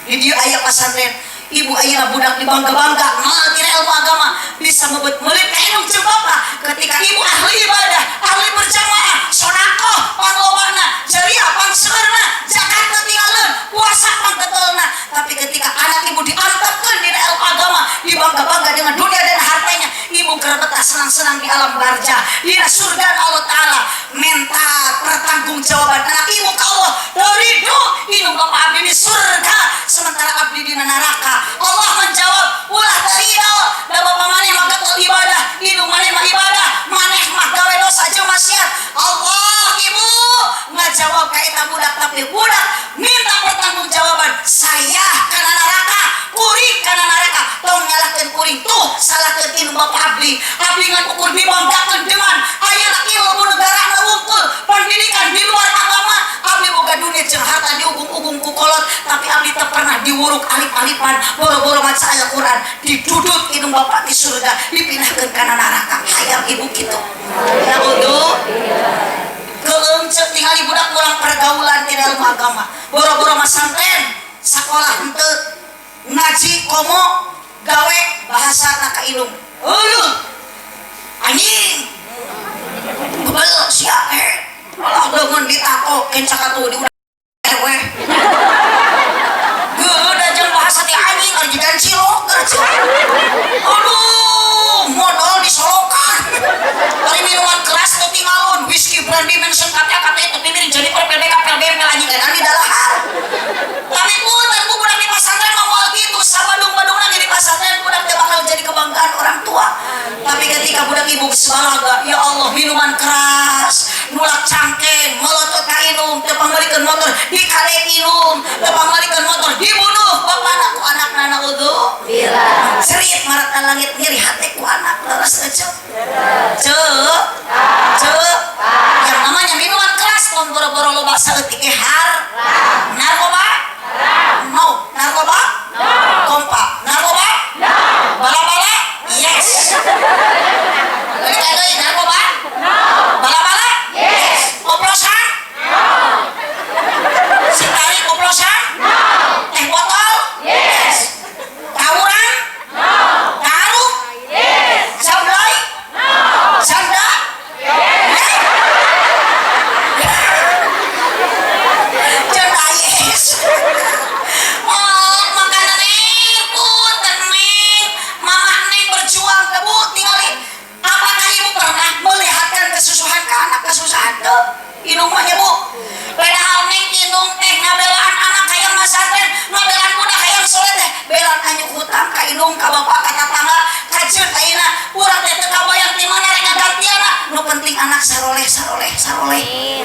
Di dieu aya pasantren. Ibu ayeuna budak dibangga-bangga nol tina ilmu agama, bisa mebet meuli ka indung jeung bapa. Ketika ibu ahli ibadah, ahli berjamaah, sodakoh panglobana, jariah pangseueurna, zakat ketinggalan, puasa pangketolna, tapi ketika anak ibu diantepkeun dina ilmu agama, dibangga-bangga dengan dunia dan hartanya, ibu keur betah senang-senang di alam barzah, dina surga Allah Ta'ala, minta pertanggungjawaban anak ibu ka Allah. Ridho indung bapak abdi di surga, sementara abdi di neraka. Allah menjawab, ulah terido, da bapak maneh mah getol ibadah, indung maneh mah ibadah, maneh mah gawe dosa jeung maksiat. Allah ibu ngajawab ka eta budak, tapi budak minta pertanggungjawaban, saya kana neraka, kuring kana neraka. Tong nyalahkeun kuring, tuh salahkeun indung bapak abdi. Abdi ngan ukur dibanggakeun dengan ayeuna ilmu negara wungkul, pendidikan di luar agama. Abdi boga dunia jeung harta diugung-ugung ku kolot, tapi abdi teu pernah diwuruk alip-alipan. Boro-boro maca Al-Quran, didudut indung bapak di surga, dipindahkeun kana neraka. Hayang ibu kitu? Ya uduh keungceuk tinggali budak kurang pergaulan, tidak ilmu agama. Boro-boro masantren, sekolah henteu, ngaji komo, gawe bahasa ka indung, aduh anjing, bebel sia eh alah deungeun ditato kencak atuh di udah we geuleuh jeung bahasa ti anjing ari jigan cilok geus. Aduh, modal disolokan. Ari minuman keras teu tinggalon, whisky, brandy, Mansion, kata kata itu miring Jennifer PBK PLBM anjing edan di dalahar. Tapi punten bu, budak di pasantren mah moal kitu, sabadung-badungna di pasantren budak teh bakal jadi kebanggaan orang tua. Tapi ketika budak ibu sebalaga, ya Allah, minuman keras, nulak cangkeng, melotot ka indung, teu pangmeulikeun motor, dikarek indung, teu pangmeulikeun motor, dibunuh bapana ku anakna, naudzubillah. Cerit marata langit, nyeri hate ku anak, leres eceu? Ceu? Ceu? Yang namanya minuman keras tong boro-boro loba saeutik ge har. Narkoba? No. Narkoba? Kompa. Narkoba? Bala-bala? Yes. Balik deui, narkoba? Bala-bala? Yes. Oplosan? Si tarik oplosan? Teh botol? Yes. Tawuran? Taruh? Yes. Sablay? Sanda? Yes. Janda yes. Oh, makanya neng, punten neng, mama neng berjuang ke bu, tinggali. Apakah ibu pernah melihatkan kesusahan ke anak, kesusahan tuh? Indung mah ya bu. Padahal neng indung teh ngabelaan anak hayang masantren, ngabelaan budak hayang soleh teh, belaan anyuk hutang ka indung, ka bapak, ka tetangga, kajeun ayeuna urang teh teu kabayang ti mana rek ngagantianna. Nu penting anak saroleh, saroleh, saroleh.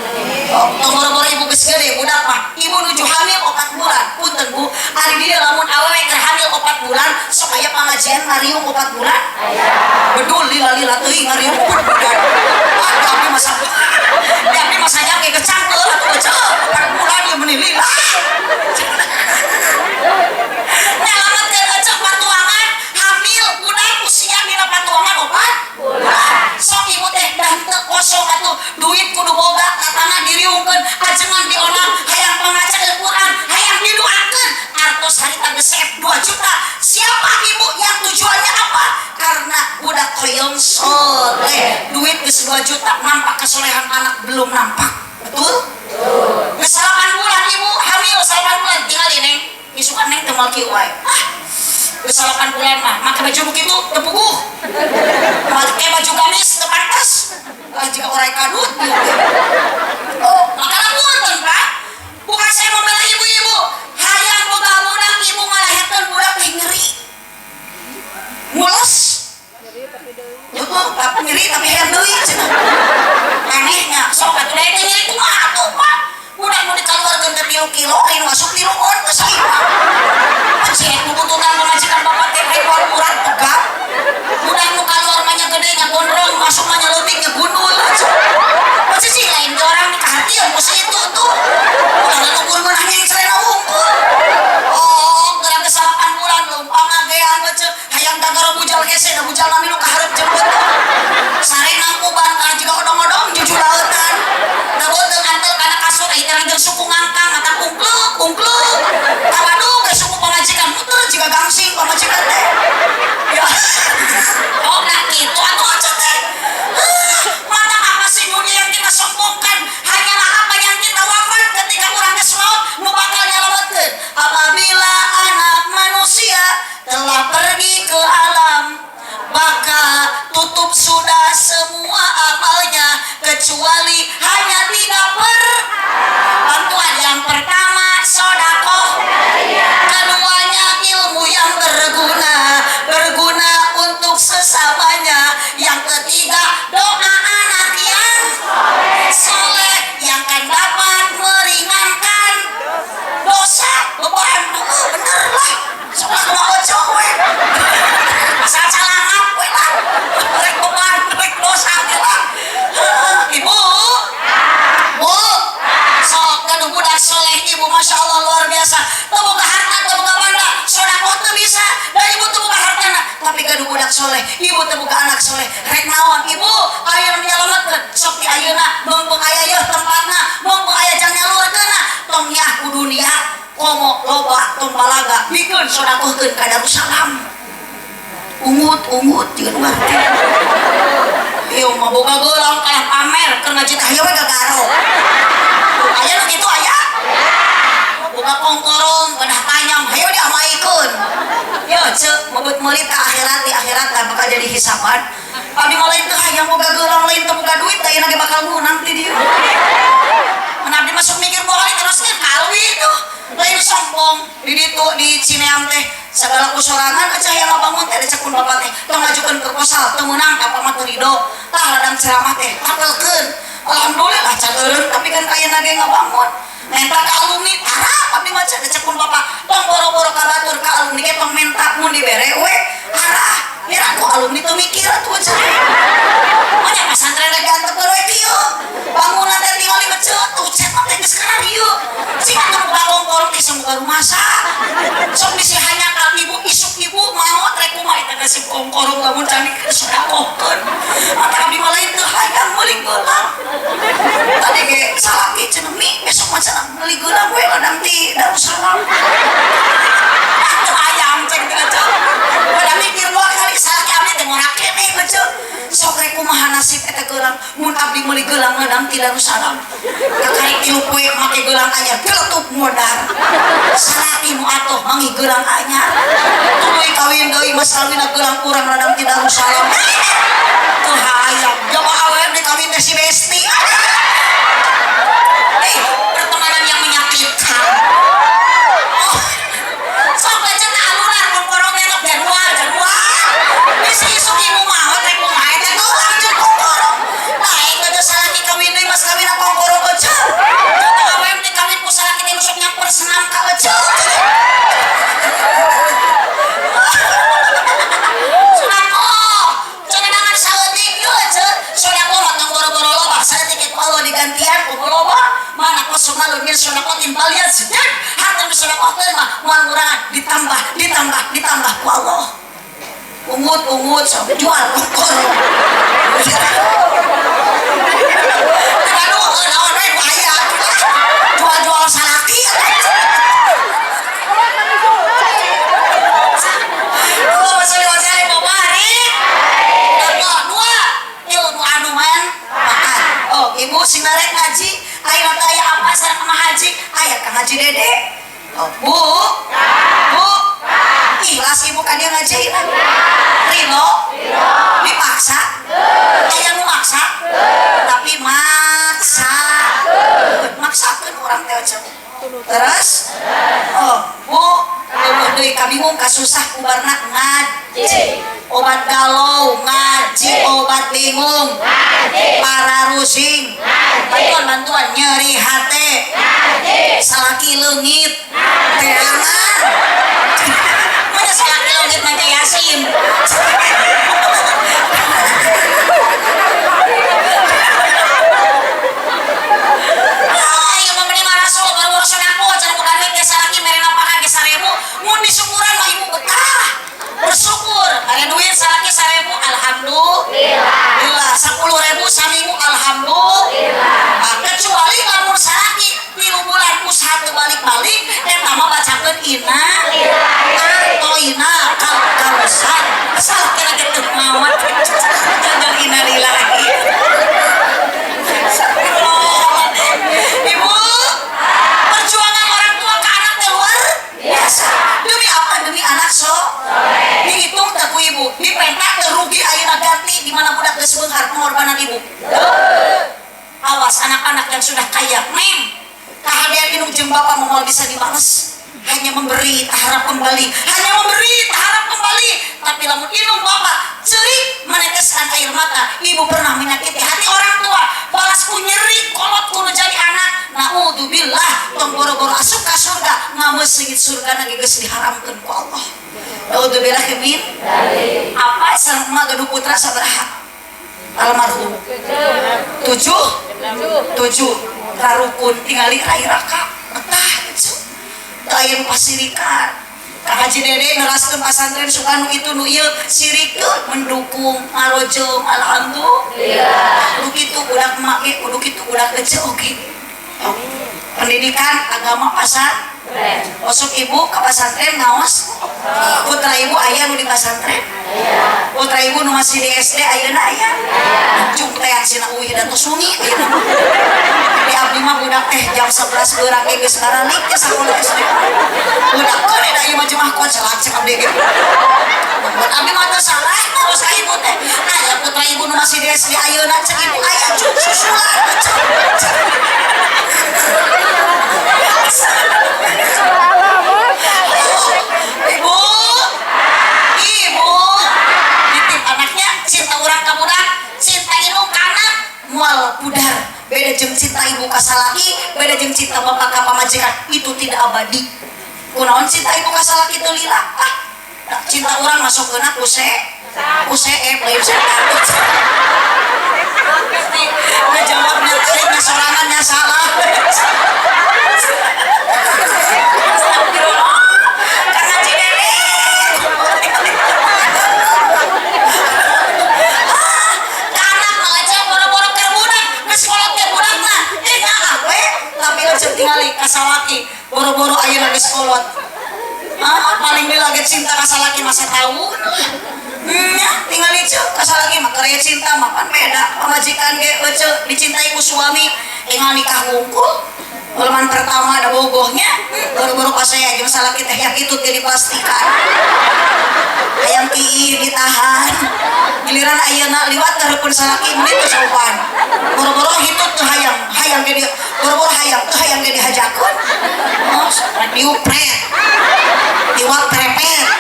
Oh, boro-boro ibu geus gede budak mah. Ibu nuju hamil 4 bulan. Punten bu, ari dieu lamun awewe keur hamil 4 bulan, sok aya pangajian ngariung 4 bulan? Bedul lila-lila teuing ngariung 4 bulan. Ah, di abdi masa di abdi masa jang ge kecangkeul atuh baca 4 bulan ieu meuni lila. Nyalametkeun ecek patuangan hamil budak usia dina patuangan 4 bulan. Sok ibu teh dah teu kosong atuh, duit kudu boga, tatangga diriungkeun, ajengan dionang, hayang pangaca Al-Qur'an, hayang didoakeun. Artos harita geus Hoyong soleh. Duit geus 2 juta nampak, kesolehan anak belum nampak. Betul? Geus 8 bulan ibu hamil, 8 bulan tinggal neng isukan neng teu moal kieu wae. Ah, geus 8 bulan mah make baju begitu teu puguh. Make baju gamis teu pantas. Ah, jiga orai kadut gitu. Oh, maka punten, Pak. Bukan saya membela ibu-ibu. Hayang boga budak, ibu ngalahirkeun budak teh nyeri. Mules. Ya, tapi nyeri tapi hayang deui cenah. Anehnya, sok atuh da teh nyeri kumaha atuh, Pak? Budak nu dikaluarkeun teh 3 kilo, aya nu asup 3 on geus saimah. Pencet bubututan pamajikan bapak teh rekor urat tegak. Budak nu kaluar mah nya gede nya gondrong, masuk mah nya leutik nya gundul. Pasti sih lain di orang kahartian ku itu tuh. Ulah lukur meunah nyengcelena wungkul. Oh, geura geus 8 bulan leumpang ngagean we hayang gagaro bujal hese da bujal milu ka hareup jemput. Sarena uban ka jiga odong-odong jujulautan. Da beuteung antel kana kasur ai terang jeung suku ngangkang mata ungkluk ungkluk. Tawaduk ge suku pamajikan muter jiga gangsing pamajikan teh. Ya. Oh, nah gitu atuh aja teh. Mata apa sih dunia yang kita sombongkan? Hanyalah apa yang kita wafat ketika urang geus maut nu bakal nyalametkeun. Apabila anak manusia telah pergi ke alam baka, tutup sudah semua amalnya kecuali hanya tiga per bantuan. Yang pertama sodakoh, keduanya ilmu yang berguna, berguna untuk sesamanya, yang ketiga doa anak yang soleh yang akan dapat meringankan dosa beban. Oh, bener lah, sok lah kumaha we asal calangap we lah, rek beban rek dosa ge lah. Ibu, bu, sok gaduh budak soleh ibu, masya Allah luar biasa. Teu boga harta, teu boga banda, sodakoh teu bisa da ibu teu boga hartana, tapi gaduh budak soleh ibu, teu boga anak soleh rek naon ibu? Aya nu nyalametkeun sok di ayeuna, mumpung aya yeuh tempatna, mumpung aya jang nyalurkeunna, tong nyaah ku dunia komo loba, tong balaga, bikeun sodakohkeun ka Darussalam. Ungut ungut jeung nu ngarti. Ieu mah boga geulang kalah pamer keur ngaji teh we gagaro. Aya nu kitu aya? Boga kongkorong kedah tanyam hayo diamaikeun. Yo ceuk mebeut meuli ka akhirat, di akhirat lah bakal jadi hisaban. Abdi mah lain teu hayang boga geulang, lain teu boga duit, da ge bakal meunang ti dieu. Mun abdi masuk mikir dua kali teruskeun ka alwi tuh. Lain sombong di ditu di Cineam teh segala kusorangan aja yang ngabangun teh, cek pun bapak teh tong ngajukeun proposal teu meunang apa mah teu ridho. Tah ladang ceramah teh tapelkeun, alhamdulillah can eureun, tapi kan kayana ge ngabangun menta ka alumni tara. Abdi mah cek pun bapak tong boro-boro ka batur, ka alumni ge tong menta, mun dibere we arah mira ku alumni teu mikir atuh cenah. Banyak pesantren rek diantepkeun we kieu bangunan teh tingali ngeceut tuh cet mah teh geus kararieu sing atuh boga kongkorong teh semoga rumasa sok bisi hanya ibu isuk ibu maot rek kumaha eta nasib kongkorong lamun can disodakohkeun. Mata abdi mah lain teu hayang meuli geulang. Tadi ge salaki cenah, mi besok mah cenah meuli geulang we ladang ti Darussalam. Teu hayang cek teh aja pada mikir dua kali, salaki abdi teh ngora keneh ngeceuk sok rek kumaha nasib eta geulang mun abdi meuli geulang ladang ti Darussalam. Kakarek 3 poe make geulang anyar geletup modar, salaki nu atoh manggih geulang anyar, tuluy kawin deui, mas kawinna geulang kurang ladang ti Darussalam. Teu hayang jaba awewe dikawin teh si besti. Eh, pertemanan yang menyakitkan. Oh, sok lecet alunar kongkorong teh jaruar jaruar bisi isuk ibu maot rek kumaha eta geulang jeung kongkorong. Lain teh salaki kawin deui, mas kawinna kongkorong eceu. Coba awewe dikawin ku salaki teh sok nyamper senam ka eceu. Sodakoh cenah saeutik ieu eceu. Sodakoh mah tong boro-boro loba, saeutik ku Allah digantian ku loba. Mana kosong min sodakotin baliat sedek harta nu sodakohkeun mah moal ngurangan, ditambah ditambah ditambah ku Allah. Ungut ungut sok jual kongkorong. Aduh, naon we nu aya jual-jual salaki. Allahumma sholli wa sallim wa barik. Dede. Oh, Bu, Bu, ikhlas ibu ka dia ngaji? Ridho? Dipaksa? Aya nu maksa? Tapi maksa, maksakeun urang teh cek. Terus, oh Bu, leuwih deui kabingung kasusah ubarna ngaji, obat galau ngaji, obat bingung para rusing, bantuan bantuan nyeri hati, salaki leungit teangan. Mana salaki leungit maca Yasin? Ah, ieu mah mending rasul baru aku cenah bukan duit ge salaki mere napakah ge 1000, mun disyukuran mah ibu betah. Bersyukur, ada duit salaki 1000, alhamdulillah. 10.000 saminggu, alhamdulillah. Nah, kecuali lamun salaki 3 bulan usaha teu balik-balik, eta mah bacakeun inna a'toina kal kausar. Salah kira kitu mawat. Jangan innalillahi. Ibu, perjuangan orang tua ke anak teh luar biasa. Demi apa? Demi anak so. Dihitung teh ku ibu, dipenta teu rugi ayeuna ganti di mana budak geus beunghar pengorbanan ibu. Awas anak-anak yang sudah kaya, neng. Kahadean indung jeung bapak moal bisa dibalas. Hanya memberi tak harap kembali, hanya memberi tak harap kembali. Tapi lamun indung bapak ceurik meneteskan air mata, ibu pernah menyakiti hati orang tua, balas ku nyeri kolot kudu jadi anak. Naudzubillah, tong boro-boro asup ka surga, ngameus seungit surga na geus diharamkeun ku Allah. Naudzubillah min. Apa sareng emak gaduh putra sabaraha? Almarhum. Tujuh? Tujuh. Rarukun tingali rai raka. Betah gitu. Teu aya nu pasirikan. Kang Haji Dede neraskeun pasantren suka nu itu nu ieu sirikeun mendukung ngarojeum, alhamdulillah. Kudu kitu budak emak ge, kudu kitu budak ece oge. Oh. Pendidikan agama pasar. Osok ibu ke pasantren ngaos? Putra ibu aya nu di pasantren? Putra ibu nu masih di SD ayeuna aya? Cung teh sina uih da tos sunyi ayeuna mah. Di abdi mah budak teh jam 11 beurang ge geus ngaralik ke sakola SD. Budak keun da ieu mah jemah kocelak cek abdi ge. Buat abdi mah teu salah terus ka ibu teh. Aya putra ibu nu masih di SD ayeuna cek ibu aya cung susulan cek. Ibu, ibu, nitip anaknya, cinta orang ka budak, cinta ibu ka anak, moal pudar. Beda jeung cinta ibu ka salaki, beda jeung cinta bapak ka pamajikan, itu tidak abadi. Kunaon cinta ibu ka salaki teu lila? Ah, cinta orang masuk keuna ku se, ku seep lain setan. Ngejawabnya teh nya sorangannya salah. Astagfirullah. Kang Haji Dede. Anak malah boro-boro keur budak, geus kolot ge budak mah. Eh nyaah we, tapi lecet tingali ka salaki, boro-boro ayeuna geus kolot. Ah, paling lila ge cinta ka salaki masa tahun. Nya, tingali ceu ka salaki mah keur cinta mah pan beda. Pamajikan ge eceu dicintai ku suami, tinggal nikah wungkul. Momen pertama ada bogohnya, boro-boro pas saya jeung salaki teh yang itu teh dipastikan. Hayang kiih ditahan. Giliran ayeuna liwat hareupeun salaki meuni teu sopan. Boro-boro hitut teu hayang, hayang ge di boro-boro hayang teu hayang ge dihajakeun. Oh, rek diupret. Liwat prepet.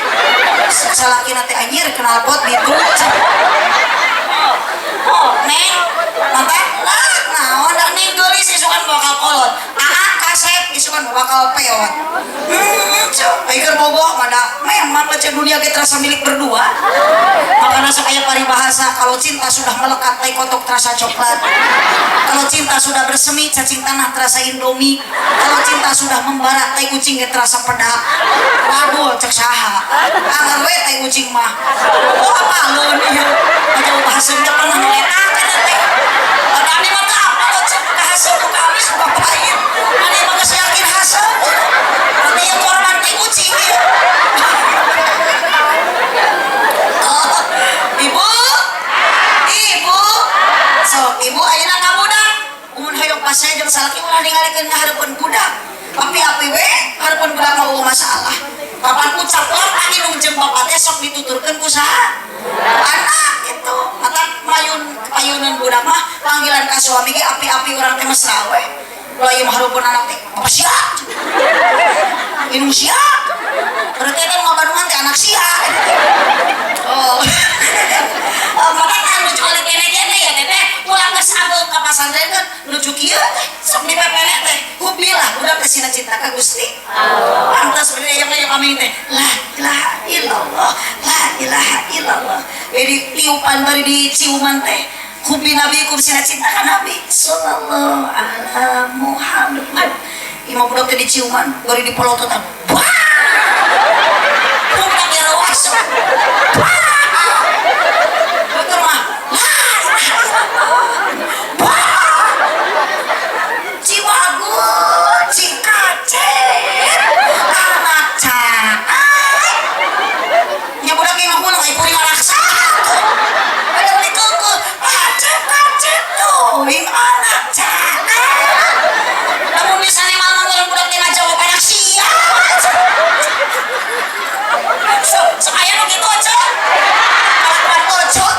Salaki teh anjir knalpot ditu. Oh, neng, mata lah, naon da neng geulis isukan bakal kolot. Aa kasep isukan bakal peot. Cuk, keur bogoh mah da memang lecet dunia ge terasa milik berdua. Makanya sok aya paribahasa kalau cinta sudah melekat tai kotok terasa coklat. Kalau cinta sudah bersemi cacing tanah terasa Indomie. Kalau cinta sudah membara tai kucing ge terasa pedak. Waduh cek saha. Anger we tai kucing mah. Oh apaleun ieu. Ngajauh bahasanya pernah ngeletak eta teh. Ada abdi mah teu apal cek ka hasil nu ka amis nu ka pahit. Ane mah geus yakin hasil. Berarti ieu korban tai kucing ieu. Oh, ibu, ibu, so ibu ayeuna ka budak, mun hoyong pasea jeung salaki ulah ningalikeun ka hareupeun budak. Tapi api we We hareupeun budak mah eueuh masalah. Kapan ucap lampah indung jeung bapak teh sok dituturkeun ku saha? Anak gitu. Mata mayun payunan budak mah panggilan ka suami ge api-api urang teh mesra we. Ulah ieu mah hareupeun anak teh, "Bapak sia." Indung sia. Berarti eta nu ngabandungan teh anak sia. Oh. Oh, maka kan lucu alit kene-kene ya teteh ulah geus ageung ka pasantren kan lucu kieu teh sok dipepene teh hubilah budak teh sina cinta ka Gusti Allah. Pantas beri aya kami teh la ilaha illallah, la ilaha illallah. Jadi tiupan bari di ciuman teh hubi nabi kum sina cinta ka Nabi sallallahu ala Muhammad. Imam budak teh diciuman bari dipolototan. Wah! Budak ya rawas. Wah! Betul mah. La ilaha illallah. Wah! Ciwagur, Cikacep, anak caat. Nya budak yang ngaku ai kuring anak saha tuh. Ada dikeukeuh, kacep kacep tuh, ing anak caat. Lamun misalnya malam orang budak teh ngajawab anak sia. So, so aya nu kitu aja. Kalakuan kocok.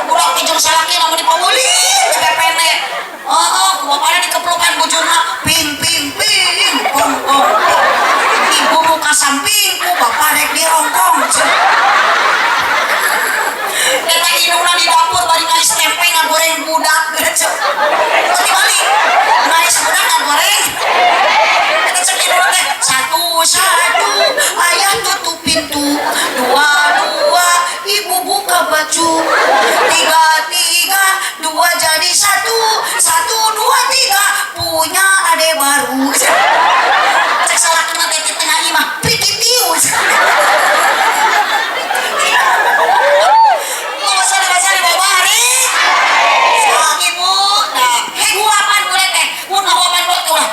Budak teh jeung salaki lamun dipamuli dipepene. Oh, ku bapana dikeplukan bujurna ping ping ping pong pong pong. Ibu muka samping ku bapak rek dirongkong. Eta indungna di dapur bari ngais tempe ngagoreng budak geus. Dibalik. Ngais budak ngagoreng. Eta cek indungna teh satu satu ayah tutup pintu, dua dua ibu buka baju, tiga tiga dua jadi satu, satu dua tiga punya ade baru. Cek salakina teh di tengah imah prikitiu. Allahumma sholli wa sallim wa barik. Sok ibu, nah, hei huapan budak teh, mun ngahuapan budak teh ulah.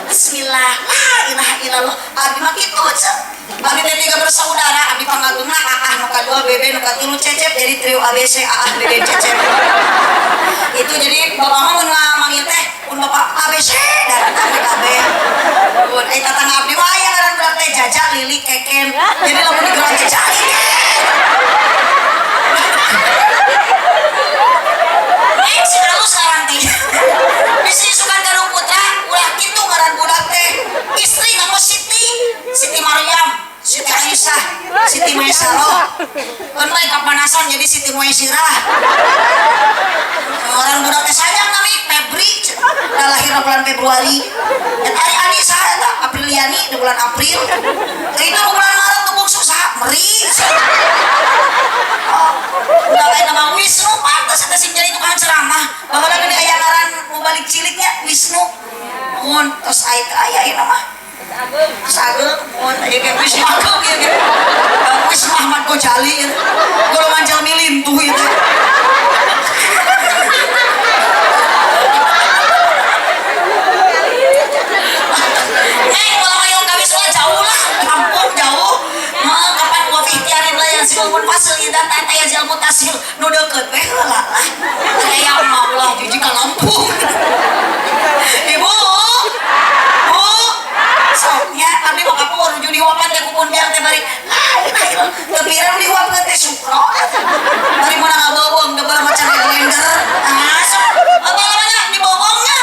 Bismillah, la ilaha illallah. Abi mah kitu cek. Abi teh tiga bersaudara, abi pangagungna Aah nu kadua, Bebe nu katilu, Cecep, jadi trio ABC Aah Bebe Cecep. Itu jadi bapak mah mun manggil teh mun bapak ABC datang BKB. Mun ai tatangga abdi mah aya ngaran budak teh Jaja Lili Keken. Jadi lamun digerak teh Jali Keken. Naik si halus ngaran teh. Bisi isukan Gadung Putra ulah kitu ngaran budak teh. Istri nganggo Siti, Siti Maryam, Siti Aisyah, Siti Maisaroh. Kan lain kapanasan jadi Siti Maisirah. Orang budak teh sayang nami Febri, udah lahir bulan Februari. Eta ari adi saha eta Apriliani di bulan April. Itu bulan Maret nu bungsu saha? Meri. Oh, udah lain nama Wisnu pantes eta sing jadi tukang ceramah. Baheula geuning aya ngaran mubalik ciliknya Wisnu. Mun tos aya teu aya ieu mah. Terus Agung, mun aya ge Wisnu Agung ieu ge. Wisnu Ahmad Gojali ieu. Golongan jalmi lintuh ieu teh. Neng, ulah hoyong ka Wisnu jauh lah, kampung jauh. Mah kapan wa fi ikhtiarin la yansil munfasil idan tata yazil mutasil nu deukeut we heula lah. Aya mah ulah jijik ka Lampung. Ibu, Bu, sok nya abdi mah kapur nuju dihuapan teh kupun biang teh bari la ilaha illallah. Teu pirang dihuapkeun teh sukro. Bari meunang ngabeuweung deubeuh macan blender. Ah, sok abang-abangnya dibowongnya.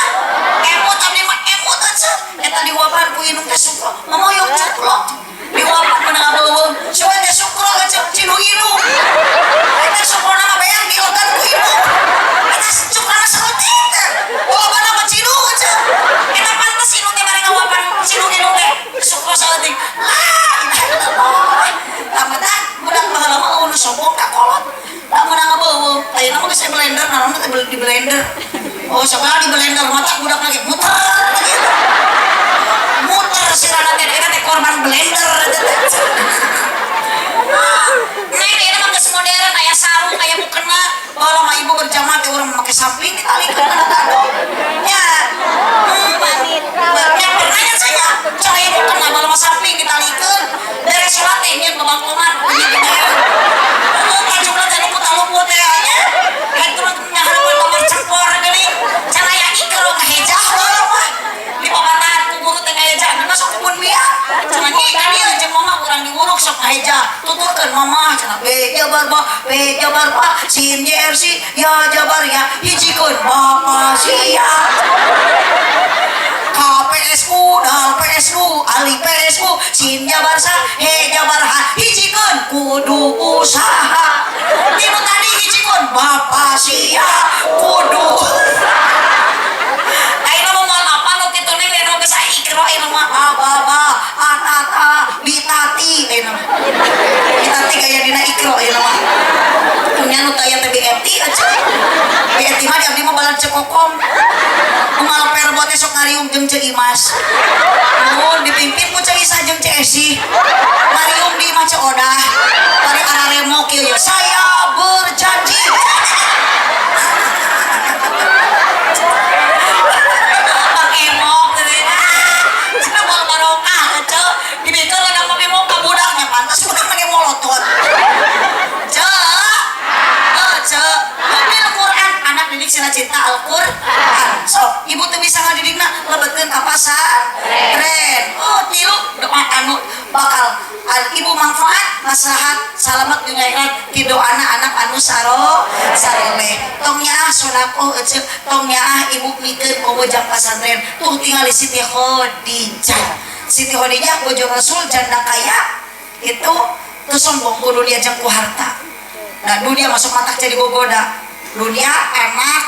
Emut abdi mah emut atuh. Eta dihuapan ku indung teh sukro. Momoyong cuklo. Dihuapan meunang ngabeuweung. Sugan teh sukro atuh cinu indung. Eta sukrona mah beak dilegan ku indung. Eta cukrana saeutik teh. Huapanna mah cinu atuh. Eta pantes indung teh bari ngahuapan cinu indung teh sukro saeutik. La ilaha illallah. Tah budak baheula mah eueuh nu sombong ka kolot. Lamun ngabeuweung, ayeuna mah geus blender, naon teh di blender. Oh, sabaraha di blender mata budak lagi muter gitu. Muter sirana teh eta teh korban blender eta teh. Neng ieu mah geus modern aya sarung aya mukena. Baheula mah ibu berjamaah teh urang make samping ditalikeun kana kado. Nya. Nya pernah nya saya coy mukena baheula mah samping ditalikeun. Beres salat teh nyeun babangkongan gede gede. Oh, tajukna teh nu taluput teh nya. Heug nya harapan kamar cepor geuning. Can aya ikro ngahejah baheula mah. Di paparangan Ngaheja tuturkeun mama cenah B jabar ba, B jabar ba, sin jer si, ya jabar ya, hijikeun bapa sia. K PS U dal PS U alif PS U sin jabar sa, he jabar ha, hijikeun kudu usaha. Tinu tadi hijikeun bapa sia kudu. Ayeuna mah moal apa nu kitu nih nu geus ikro ayeuna mah a ba ba a ta ta bi ta ti ayeuna mah. Bi ta ti gaya dina ikro ayeuna mah. Nya nu taya teh BET aja. BET mah di abdi mah balad cekokom. Kumaha perbo teh sok ngariung jeung Ceu Imas. Nuhun dipimpin ku Ceu Isah jeung Ceu Esi. Ngariung di imah Ceu Odah. Bari araremo kieu ya, saya berjanji. Bang Emok teh. Cenah moal barokah ceu. Dibikeun ladang Bang Emok ka budaknya pantas budak mah molotot. Ceu. Oh, ceu. Bil Quran anak didik sina cinta Al-Qur'an. Sok, ibu teu bisa ngadidikna lebetkeun ka pasantren. Oh, tilu doa anu bakal ibu manfaat maslahat salamet dunya akhirat ti doana anak anu saroleh. Tong nyaah sedekah eceu, tong nyaah ibu mikeun komo jang pasantren. Tuh tingali Siti Khadijah. Siti Khadijah bojo Rasul janda kaya itu teu sombong ku dunia jeung ku harta. Nah, dunia masuk matak jadi gogoda. Dunia enak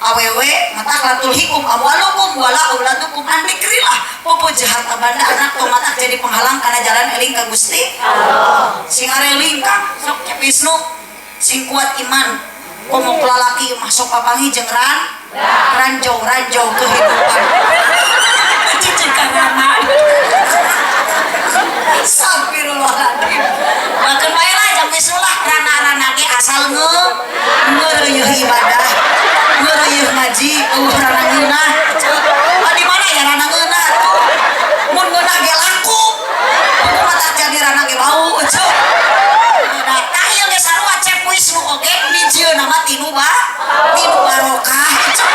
awewe matak latul hikum amwalukum wala auladukum an dzikrillah. Popoja harta banda anak tong matak jadi penghalang kana jalan eling ka Gusti Allah. Sing areling kang sok Wisnu sing kuat iman. Komo lalaki masuk papangi jeung ranjau-ranjau kehidupan. Cici karana. Astagfirullahaladzim. Bahkan bae lah jam Wisnu lah rana-rana ge asal ngeureuh ibadah, ngeureuh ngaji, eueuh rana ngeunah. Ah, di mana ya rana ngeunah tuh? Mun ngeunah ge laku. Mun mah tak jadi rana ge bau ceu. Nah, tah ieu ge sarua Cep Wisnu oge mijieuna mah tinu ba, tinu barokah ceu.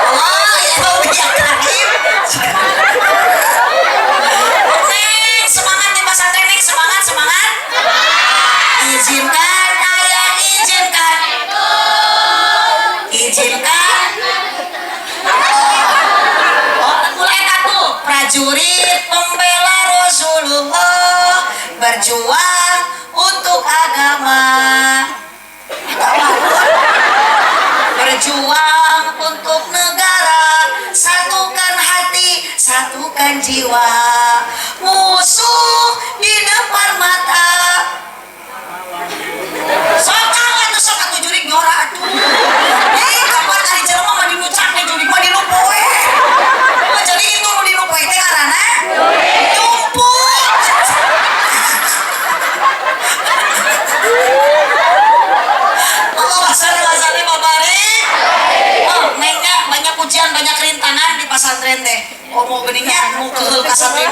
Allah ya Rabbi ya Karim. Neng, semangat nih pesantren neng, semangat semangat. Izinkan ayah, izinkan. Izinkan. Oh, mulai tuh prajurit pembela Rasulullah berjuang untuk agama. Berjuang untuk negara, satukan hati, satukan jiwa. Musuh di depan mata. Sok atuh sok atuh jurik nyora atuh. Eh, kapan ari jelema mah dinu capek jurik mah dinu poe. Oh, jadi itu nu dinu poe teh ngaranna nyumput. Allah sholli wa sallim wa barik. Oh, nengnya banyak ujian, banyak rintangan di pesantren teh. Oh, mau beningnya mau keheul ka santri.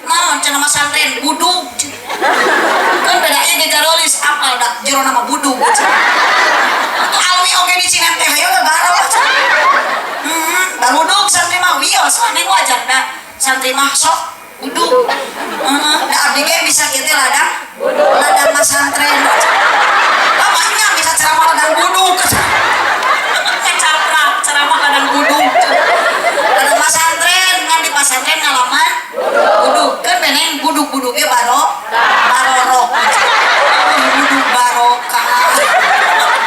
Naon cenah mah santren budug. Kan bedanya ge garolis apal da jero nama budug. Atuh alwi oge di Cinem teh hayo garo. Barudug santri mah wios lah neng wajar da santri mah sok budug. Heeh, da abdi ge bisa kieu teh ladang ladang masantren. Lamanya bisa ceramah ladang budug. Kecaprak ceramah ladang budug. Ladang masantren ngan di pasantren ngalaman budug. Kan beneng budug-budug ge barorok. Budug barokah.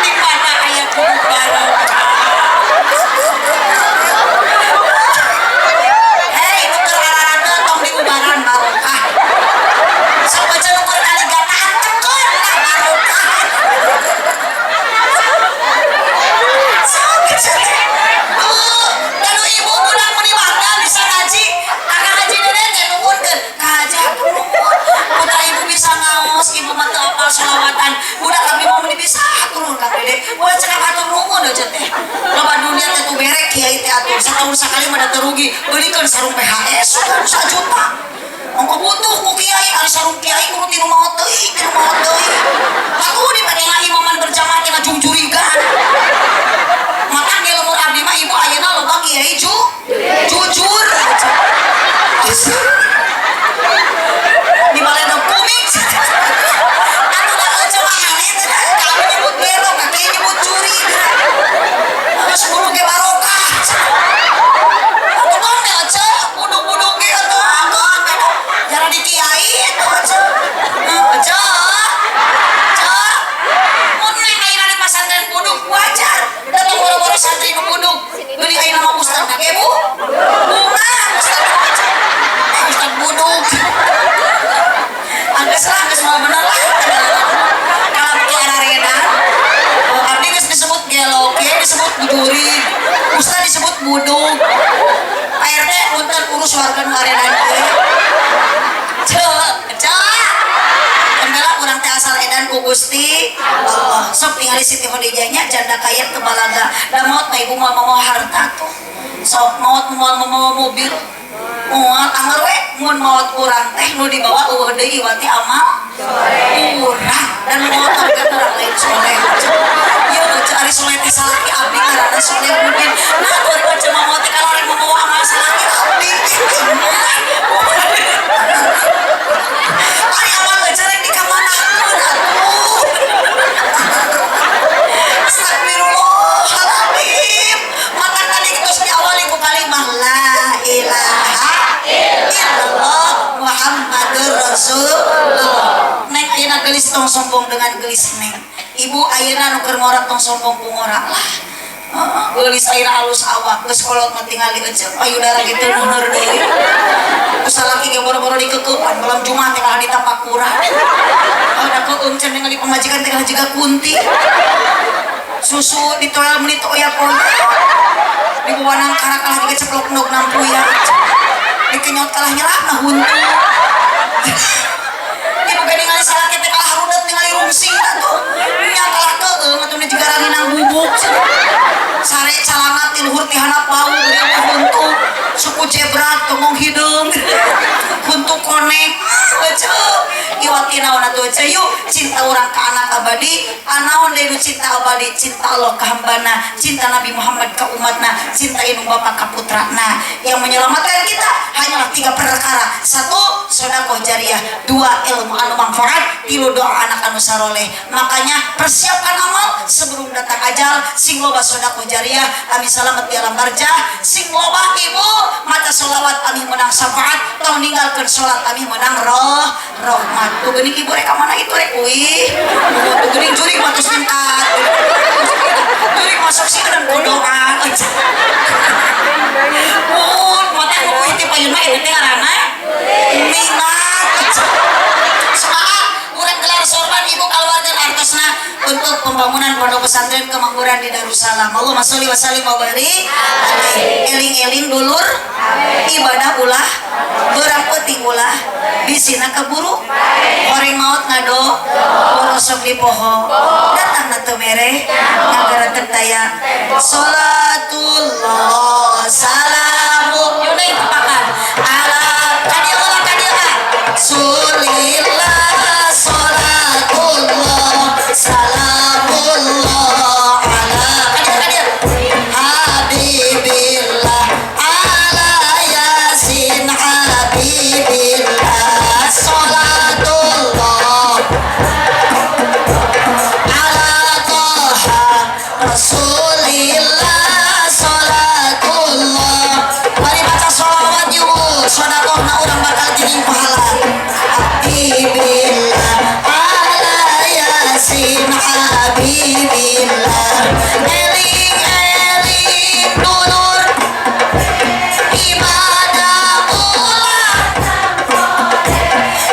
Di mana aya budug barokah? Hei, nu keur ararate tong diubaran barokah. Sok baca nu keur kaligataan tekeun lah barokah. Sok baca teh. Tuh, gaduh ibu budak meni bangga bisa ngaji. Akang haji dede teh nuhunkeun. Ka haji hatur nuhun. Putra ibu bisa ngaos, ibu mah teu apal sholawatan. Budak abdi mah meni bisa hatur nuhun Kang Dede. Ulah cenah hatur nuhun aja teh. Loba dunia teh tuh berek kiai teh atuh. Satahun sakali mah da teu rugi. Beulikeun sarung PHS sajuta. Ongko butuh ku kiai, ari sarung kiai kudu tinu maot deui, tinu maot deui. Atuh di pada imaman berjamaah teh ngajungjurigan. Maka di lemur abdi mah ibu ayeuna loba kiai jujur. Budug. Pak RT, punten, urus warga nu aredan ieu. Cek, cek. Pembela urang teh asal edan ku Gusti Allah. Sok tingali Siti Khadijah nya, janda kaya teu balaga. Da maot mah ibu moal mawa harta tuh. Sok maot moal mawa mobil. Moal, anger we mun maot urang teh nu dibawa euweuh deui iwati amal urang dan maot teh urang lain soleh. Ieu ceu, ari soleh teh salaki abdi ngaranna Soleh Udin. Nah, ari macam maot teh kalau rek mawa amal salaki abdi. Ari amal geus rek dikamanakeun atuh. Astagfirullahaladzim. Maka tadi geus diawali ku kalimah la ilaha illallah Muhammadur Rasulullah. Neng, ayeuna gelis tong sombong dengan gelis, Neng. Ibu ayeuna nu keur ngora tong sombong ku ngora lah. Heeh, geulis ayeuna alus awak, geus kolot mah tingali euceuk payudara gitu mundur deui. Ku salaki ge boro-boro dikekeupan, malam Jumat teh kalah ditapakuran. Ada keueum can ningali pamajikan teh kalah jiga kunti. Susu di toel meuni teu oyak-oyak. Dibawa karak kalah jiga ceplok endog nampuya. Dikenyot kalah nyerapna huntu. Ibu ge ningali salaki teh kalah rudet ningali rungsing atuh. Nya kalah keueum atuh jiga ranginang bubuk. Sare calangat ti luhur ti handap bau geuning huntu. Suku jebrak tonggong hideung. Huntu koneng. Eceu. Iwati naon atuh eceu, yuk cinta urang ka anak abadi. Anaon deui nu cinta abadi? Cinta Allah ka hambana, cinta Nabi Muhammad ka umatna, cinta indung bapa ka putrana. Yang menyelamatkan kita hanyalah tiga perkara. Satu, sodakoh jariah. Dua, ilmu anu manfaat. Tilu, doa anak anu saroleh. Makanya persiapkan amal sebelum datang ajal. Sing loba sodakoh jariah, ami salamet di alam barjah. Sing loba ibu maca solawat ami menang syafaat. Tong ninggalkeun sholat ami menang roh rahmat. Tuh geuning ibu rek ka mana itu rek uih. Tuh geuning jurig mah tos ningkat. Jurig masuk sih dan doa. Mun mata nu uih ti payun mah eta teh ngaranna minat. Semangat urang gelar sorban, ibu kaluarkeun artosna untuk pembangunan pondok pesantren kemakmuran di Darussalam. Allahumma sholli wa sallim wa barik alaihi. Eling-eling dulur, ibadah ulah beurang peuting, ulah bisina kaburu. Horeng maot ngado borosok di poho, datang na teu mere ngagareteg daya. Salatullah salamu yuk neng tepakan ala kadieu ulah kadieu ah. Sulillah salatullah salamullah ala kadieu kadieu habibillah ala yasin habibillah salatullah ala toha rasulillah salatullah. Mari baca sholawat yuk, sodakohna urang bakal jadi pahala. Habibillah ala yasin habibillah. Eling eling dulur, ibadah ulah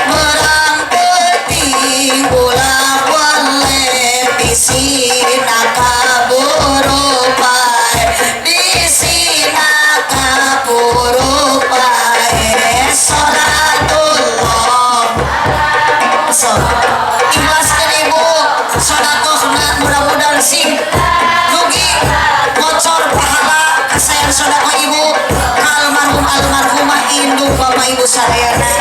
beurang peuting, ulah weleh bisina kaburu paeh, bisina kaburu paeh. Salatullah so ikhlaskeun ibu sodakohna, mudah-mudahan sing dugi ngocor pahala kasayang sodakoh ibu ka almarhum almarhumah indung bapak ibu sadayana.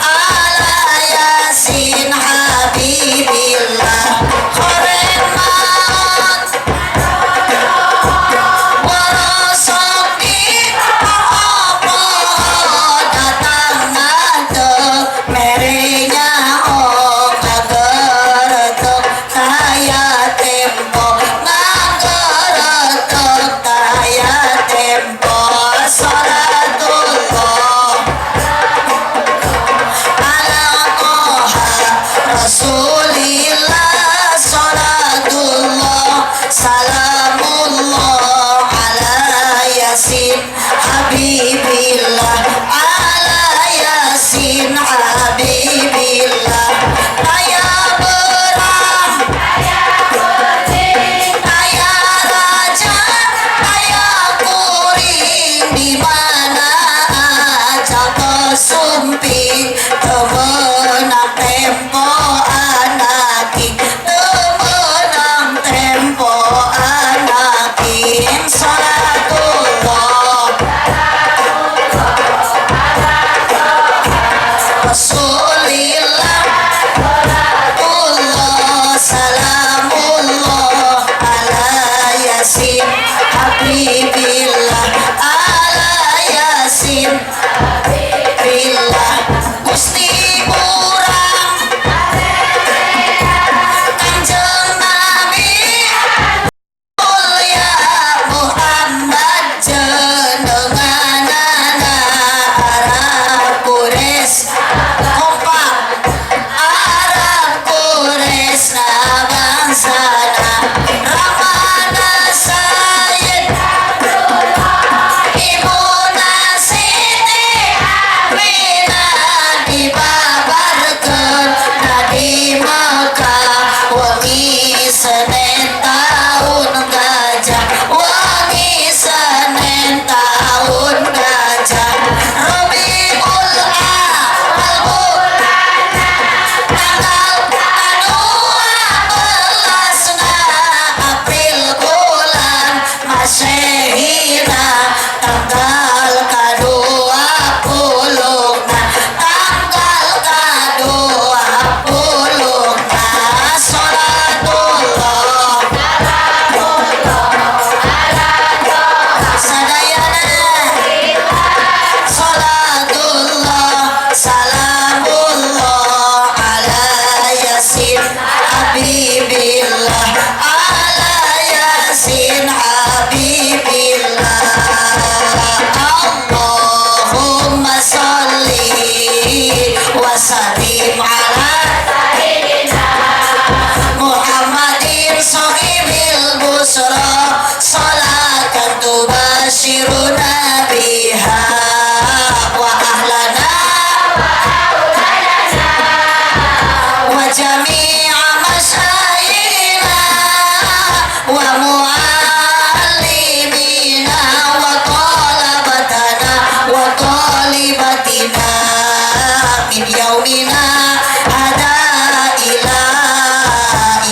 Ala yasin habibillah. Horeng maot borosok di apa, datang teu mere nyaho ngageretek kaya tempo, ngageretek kaya tempo. Salatullah ala toha rasulillah salatullah salamullah ala yasin habibillah ala yasin habibillah. Aya beurang, aya raja, aya Yaumina hada ila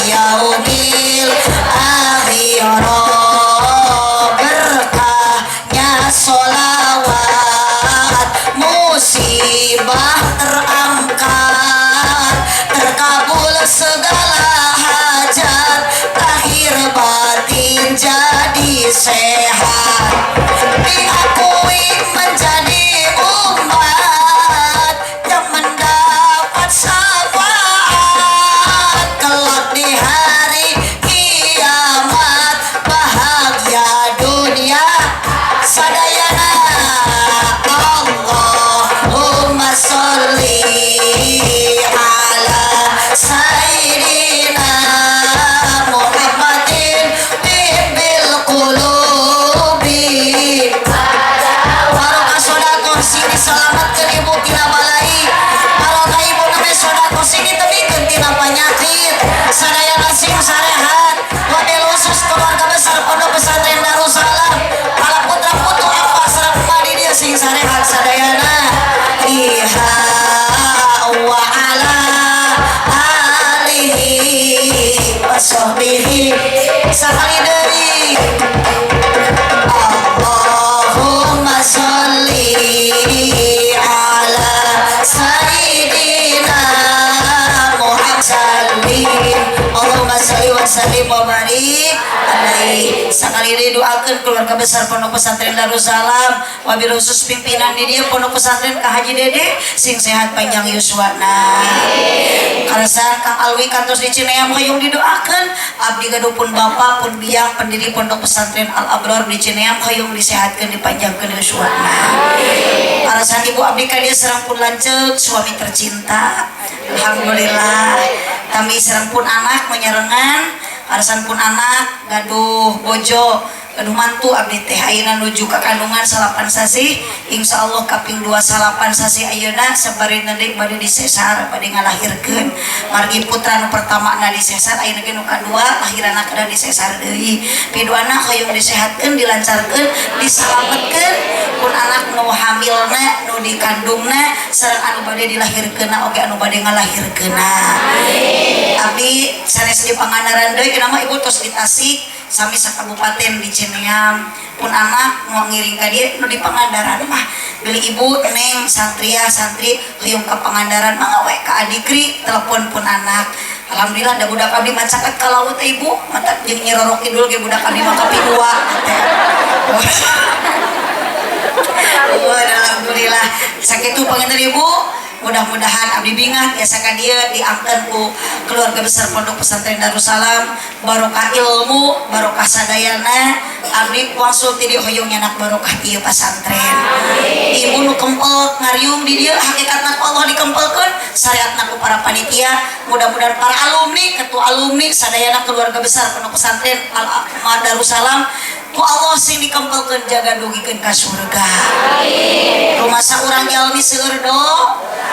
yaumil akhirah. Berkahnya solawat, musibah terangkat, terkabul segala hajat, lahir batin jadi sehat, diakui menjadi umat yang mendapat syafaat kelak di hari kiamat, bahagia dunia sadayana. Allahumma sholli ala sayyidina Muhammadin tibbil qulubi. Barokah sodakoh sing diselamatkeun ibu tina balai, barokah ibu namanya sodakoh sing ditebikeun tina penyakit, sadayana sing sarehat, wabil khusus keluarga besar Pondok Pesantren Darussalam, para putra putu apa sareng di dieu sing sarehat sadayana. Iha wa ala alihi wa sahbihi. Sakali deui, Allahumma sholli ala sayyidina Muhammad sallim. Allahumma sholli wa sallim wa barik alaihi. Sakali deui doakeun keluarga besar Pondok Pesantren Darussalam, wabil khusus pimpinan di dieu Pondok Pesantren, Ka Haji Dede, sing sehat, panjang yuswana. Kaleresan Kang Alwi kantos di Cineam hoyong didoakeun, abdi gaduh pun bapak pun biang pendiri Pondok Pesantren Al Abror di Cineam, hoyong disehatkeun, dipanjangkeun yuswana. Kaleresan ibu abdi ka dieu sareng pun lanceuk suami tercinta, alhamdulillah kami sareng pun anak menyerengan. Kaleresan pun anak gaduh bojo, gaduh mantu, abdi teh ayeuna nuju ka kandungan 9 sasih, insyaallah kaping 2 9 sasih ayeuna, sabari deui bade disesar, bade ngalahirkeun. Margi putra nu pertama na disesar, ayeuna ge nu kadua lahiranna kada disesar deui. Piduana hoyong disehatkeun, dilancarkeun, disalametkeun pun anak nu hamilna, nu dikandungna, sareng anu bade dilahirkeunna oge anu bade ngalahirkeunna. Abdi sanes di Pangandaran deui nama ibu, tos di Tasik, sami sakabupaten di Cineam. Pun anak mau ngiring ka dieu, nu di Pangandaran mah beli ibu neng santria santri hoyong ka Pangandaran mangga we ka Adikri, telepon pun anak. Alhamdulillah da budak abdi mah caket ka laut teh ibu, mata jeung Nyi Roro Kidul ge budak abdi mah kaping 2 teh. Wah, alhamdulillah sakitu panginten ibu. Mudah-mudahan abdi bingah biasa ka dieu diangkeun ku keluarga besar Pondok Pesantren Darussalam, barokah ilmu, barokah sadayana. Abdi wangsul ti dieu hoyong nyanak barokah ieu pasantren. Ibu nu kempel ngariung di dieu, hakikatna ku Allah dikempelkeun, syariatna ku para panitia. Mudah-mudahan para alumni, ketua alumni, sadayana keluarga besar Pondok Pesantren Al Darussalam ku Allah sing dikempelkeun, jaga dugikeun ka surga. Rumasa urang jalmi seueur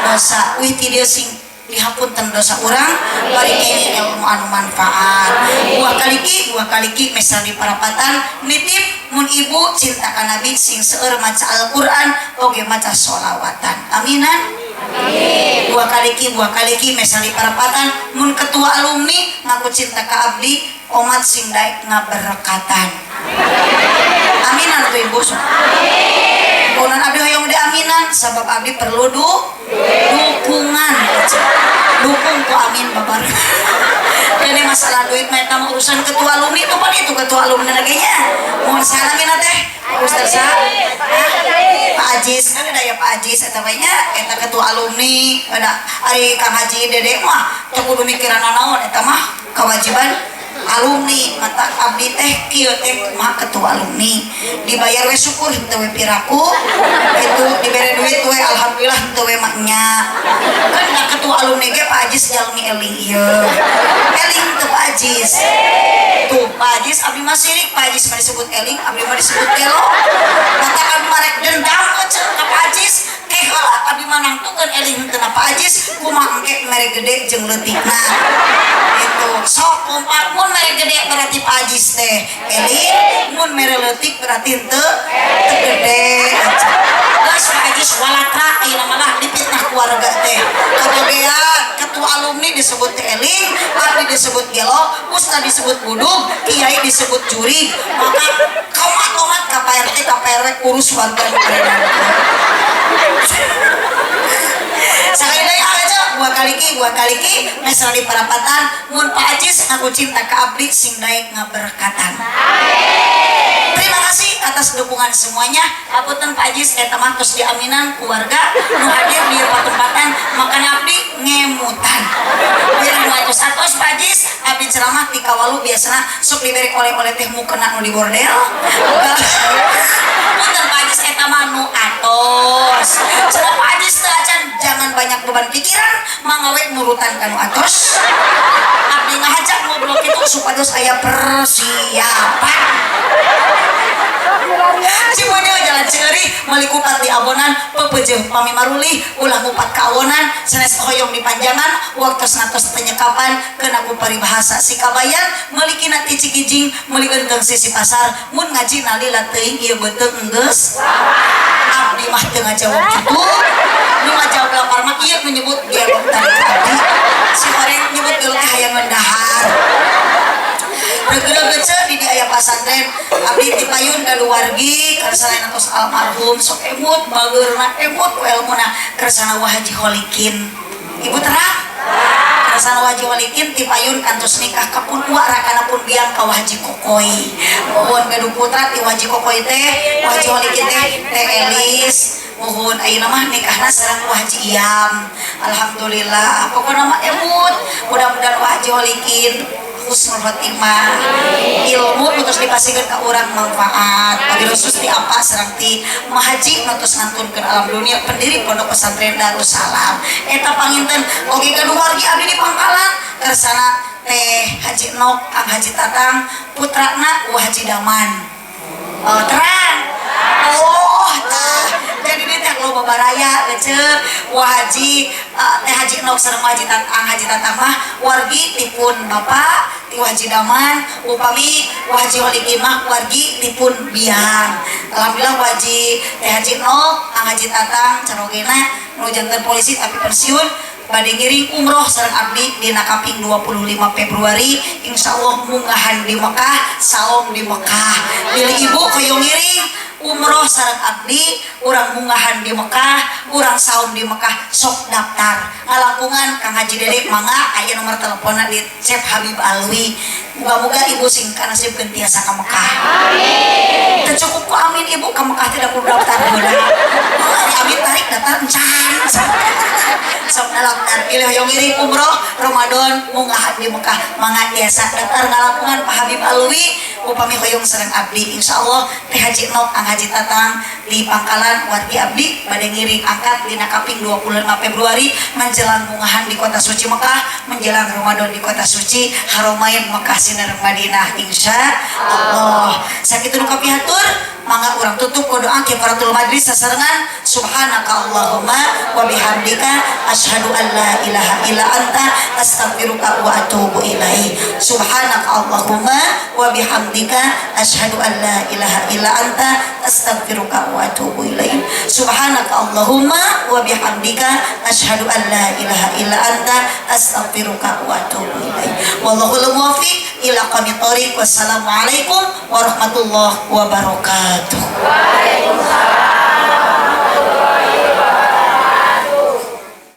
dosa, wih ti dieu sing dihapunten dosa urang, bari kenging ilmu anu manfaat. Buah kaliki, buah kaliki mesra di parapatan nitip, mun ibu cinta ka Nabi sing seueur maca Al-Qur'an oge maca sholawatan. Aminan. Buah kaliki, buah kaliki mesra di parapatan, mun ketua alumni ngaku cinta ka abdi, omat sing daek ngaberkatan. Aminan tuh ibu. Kunan abdi hoyong diaminan, sabab abdi perlu dukungan, dukung ku amin babar. Ini masalah duit mah eta mah urusan ketua alumni itu pan, itu ketua alumni lagi nya. Mohon salamin teh Pak Ustaz sa? Pak Ajis kan ada ya, Pak Ajis eta bae nya, eta ketua alumni ada. Ari Kang Haji Dede mah teu kudu mikiran naon, eta mah kewajiban alumni. Mata abdi teh kieu teh, kumaha ketua alumni dibayar we syukur, henteu we piraku itu, dibere duit we alhamdulillah, henteu we mah nya kan da ketua alumni ge. Pak Ajis jalmi eling ieu, eling teu Pak Ajis tuh? Pak Ajis, abdi mah sirik, Pak Ajis mah disebut eling, abdi mah disebut gelo. Mata abdi mah rek dendam ece ka Pak Ajis, ke heula abdi mah nangtukeun eling henteu na Pak Ajis, kumaha engke mere gede jeung leutikna itu. Sok kompak, mun mere gede berarti Pak Ajis teh eling, mun mere leutik berarti henteu teu gede. Geus Pak Ajis. Ajis walatra ayeuna malah dipitnah keluarga teh. Kabagean ketua alumni disebut teh eling, abdi disebut gelo, ustad disebut budug, kiai disebut jurig. Maka kaum atomat ka Pak RT, ka Pak RW, urus warga nu beredar. Sakali deui aja gua kaliki mesra di parapatan. Mun Pak Ajis ngaku cinta ka abdi, sing daek ngaberkatan. Terima kasih atas dukungan semuanya. Apunten Pak Ajis, eta mah tos diaminan keluarga nu hadir di patempatan, makanya abdi ngemutan. Biar nu atos-atos Pak Ajis, abdi ceramah ti Kawalu biasana sok diberi oleh-oleh teh mukena nu di bordel. Punten Pak Ajis, eta mah nu atos. Cenah Pak Ajis teu acan, jangan banyak beban pikiran, mangga we nurutan ka nu atos. Abdi ngahajak ngobrol kitu supados aya persiapan. Cipunya jalan Ceurik meuli kupat di abonan, pepeujeuh pami marulih ulah ngupat kawonan, sanes hoyong dipanjangan waktu natos penyekapan kena ku paribahasa si kabayan meuli kina ti Cikijing, meuli eungkeung sisi pasar, mun ngaji nalila teuing ieu beuteung enggeus. Abdi mah teu ngajawab kitu. Nu ngajawab lapar mah ieu nu nyebut gelok tadi ka abdi. Si horeng nyebut gelok teh hayang dahar. Reugeuh di di aya pasantren abdi ti payun gaduh wargi kersana tos almarhum, sok emut bageurna, emut ku elmuna, kersana Wa Haji Holikin. Ibu terang kersana Wa Haji Holikin ti payun kantos nikah ka pun uwa, rakana pun biang ka Wa Haji Kokoi. Mohon gaduh putra ti Wa Haji Kokoi teh, Wa Haji Holikin teh, Teh Elis. Mohon ayeuna mah nikahna sareng Wa Haji Iam. Alhamdulillah, pokokna mah emut, mudah-mudahan Wa Haji Holikin husnul khotimah, ilmu nu tos dipasihkeun ka urang manfaat, wabil khusus ti apa sareng ti Mahaji nu tos ngantunkeun alam dunia, pendiri Pondok Pesantren Darussalam. Eta panginten oge gaduh wargi abdi di Pangkalan, kersana Teh Haji Nok, Kang Haji Tatang, putrana Wa Haji Daman. Oh, terang. Oh, tah. Jadi ini teh loba baraya ece Wa Haji Teh Haji Nok sareng Wa Haji Tatang, Haji Tatang mah wargi tipun bapak ti Wa Haji Daman, upami Wa Haji Holiki mah wargi tipun biang. Alhamdulillah, Wa Haji Teh Haji Nok, Kang Haji Tatang carogena nu janten polisi tapi pensiun, bade ngiring umroh sareng abdi dina kaping 25 Februari, insyaallah munggahan di Mekah, saum di Mekah. Bilih ibu hoyong ngiring umroh sareng abdi, urang munggahan di Mekah, urang saum di Mekah, sok daftar ngalangkungan Kang Haji Dede, mangga aya nomor teleponnya di Cep Habib Alwi. Muga-muga ibu sing kanasibkeun tiasa ka Mekah. Amin. Teu cukup ku amin ibu, ka Mekah tidak perlu daftar heula. Oh, amin tarik daftar encan. Sok daftar pilih hoyong ngiring umroh Ramadan munggahan di Mekah, mangga tiasa daftar ngalangkungan Pak Habib Alwi. Upami hoyong sareng abdi, insyaallah Teh Haji Nok, Ang Haji Tatang di Pangkalan wargi abdi bade ngiring angkat dina kaping 25 Februari menjelang munggahan di kota suci Mekah, menjelang Ramadan di kota suci Haramain Mekah Sinar Madinah, insya Allah. Sakitu nu kapihatur, mangga urang tutup ku doa kifaratul majlis sasarengan. Subhanaka Allahumma wa bihamdika asyhadu an la ilaha illa anta astaghfiruka wa atubu ilaik. Subhanaka Allahumma wa bihamdika asyhadu an la ilaha illa anta astaghfiruka wa atubu ilaik. Subhanaka Allahumma wa bihamdika asyhadu an la ilaha illa anta astaghfiruka wa atubu ilaik. Wallahul muwaffiq ila aqwamit thoriq. Wassalamualaikum warahmatullahi wabarakatuh.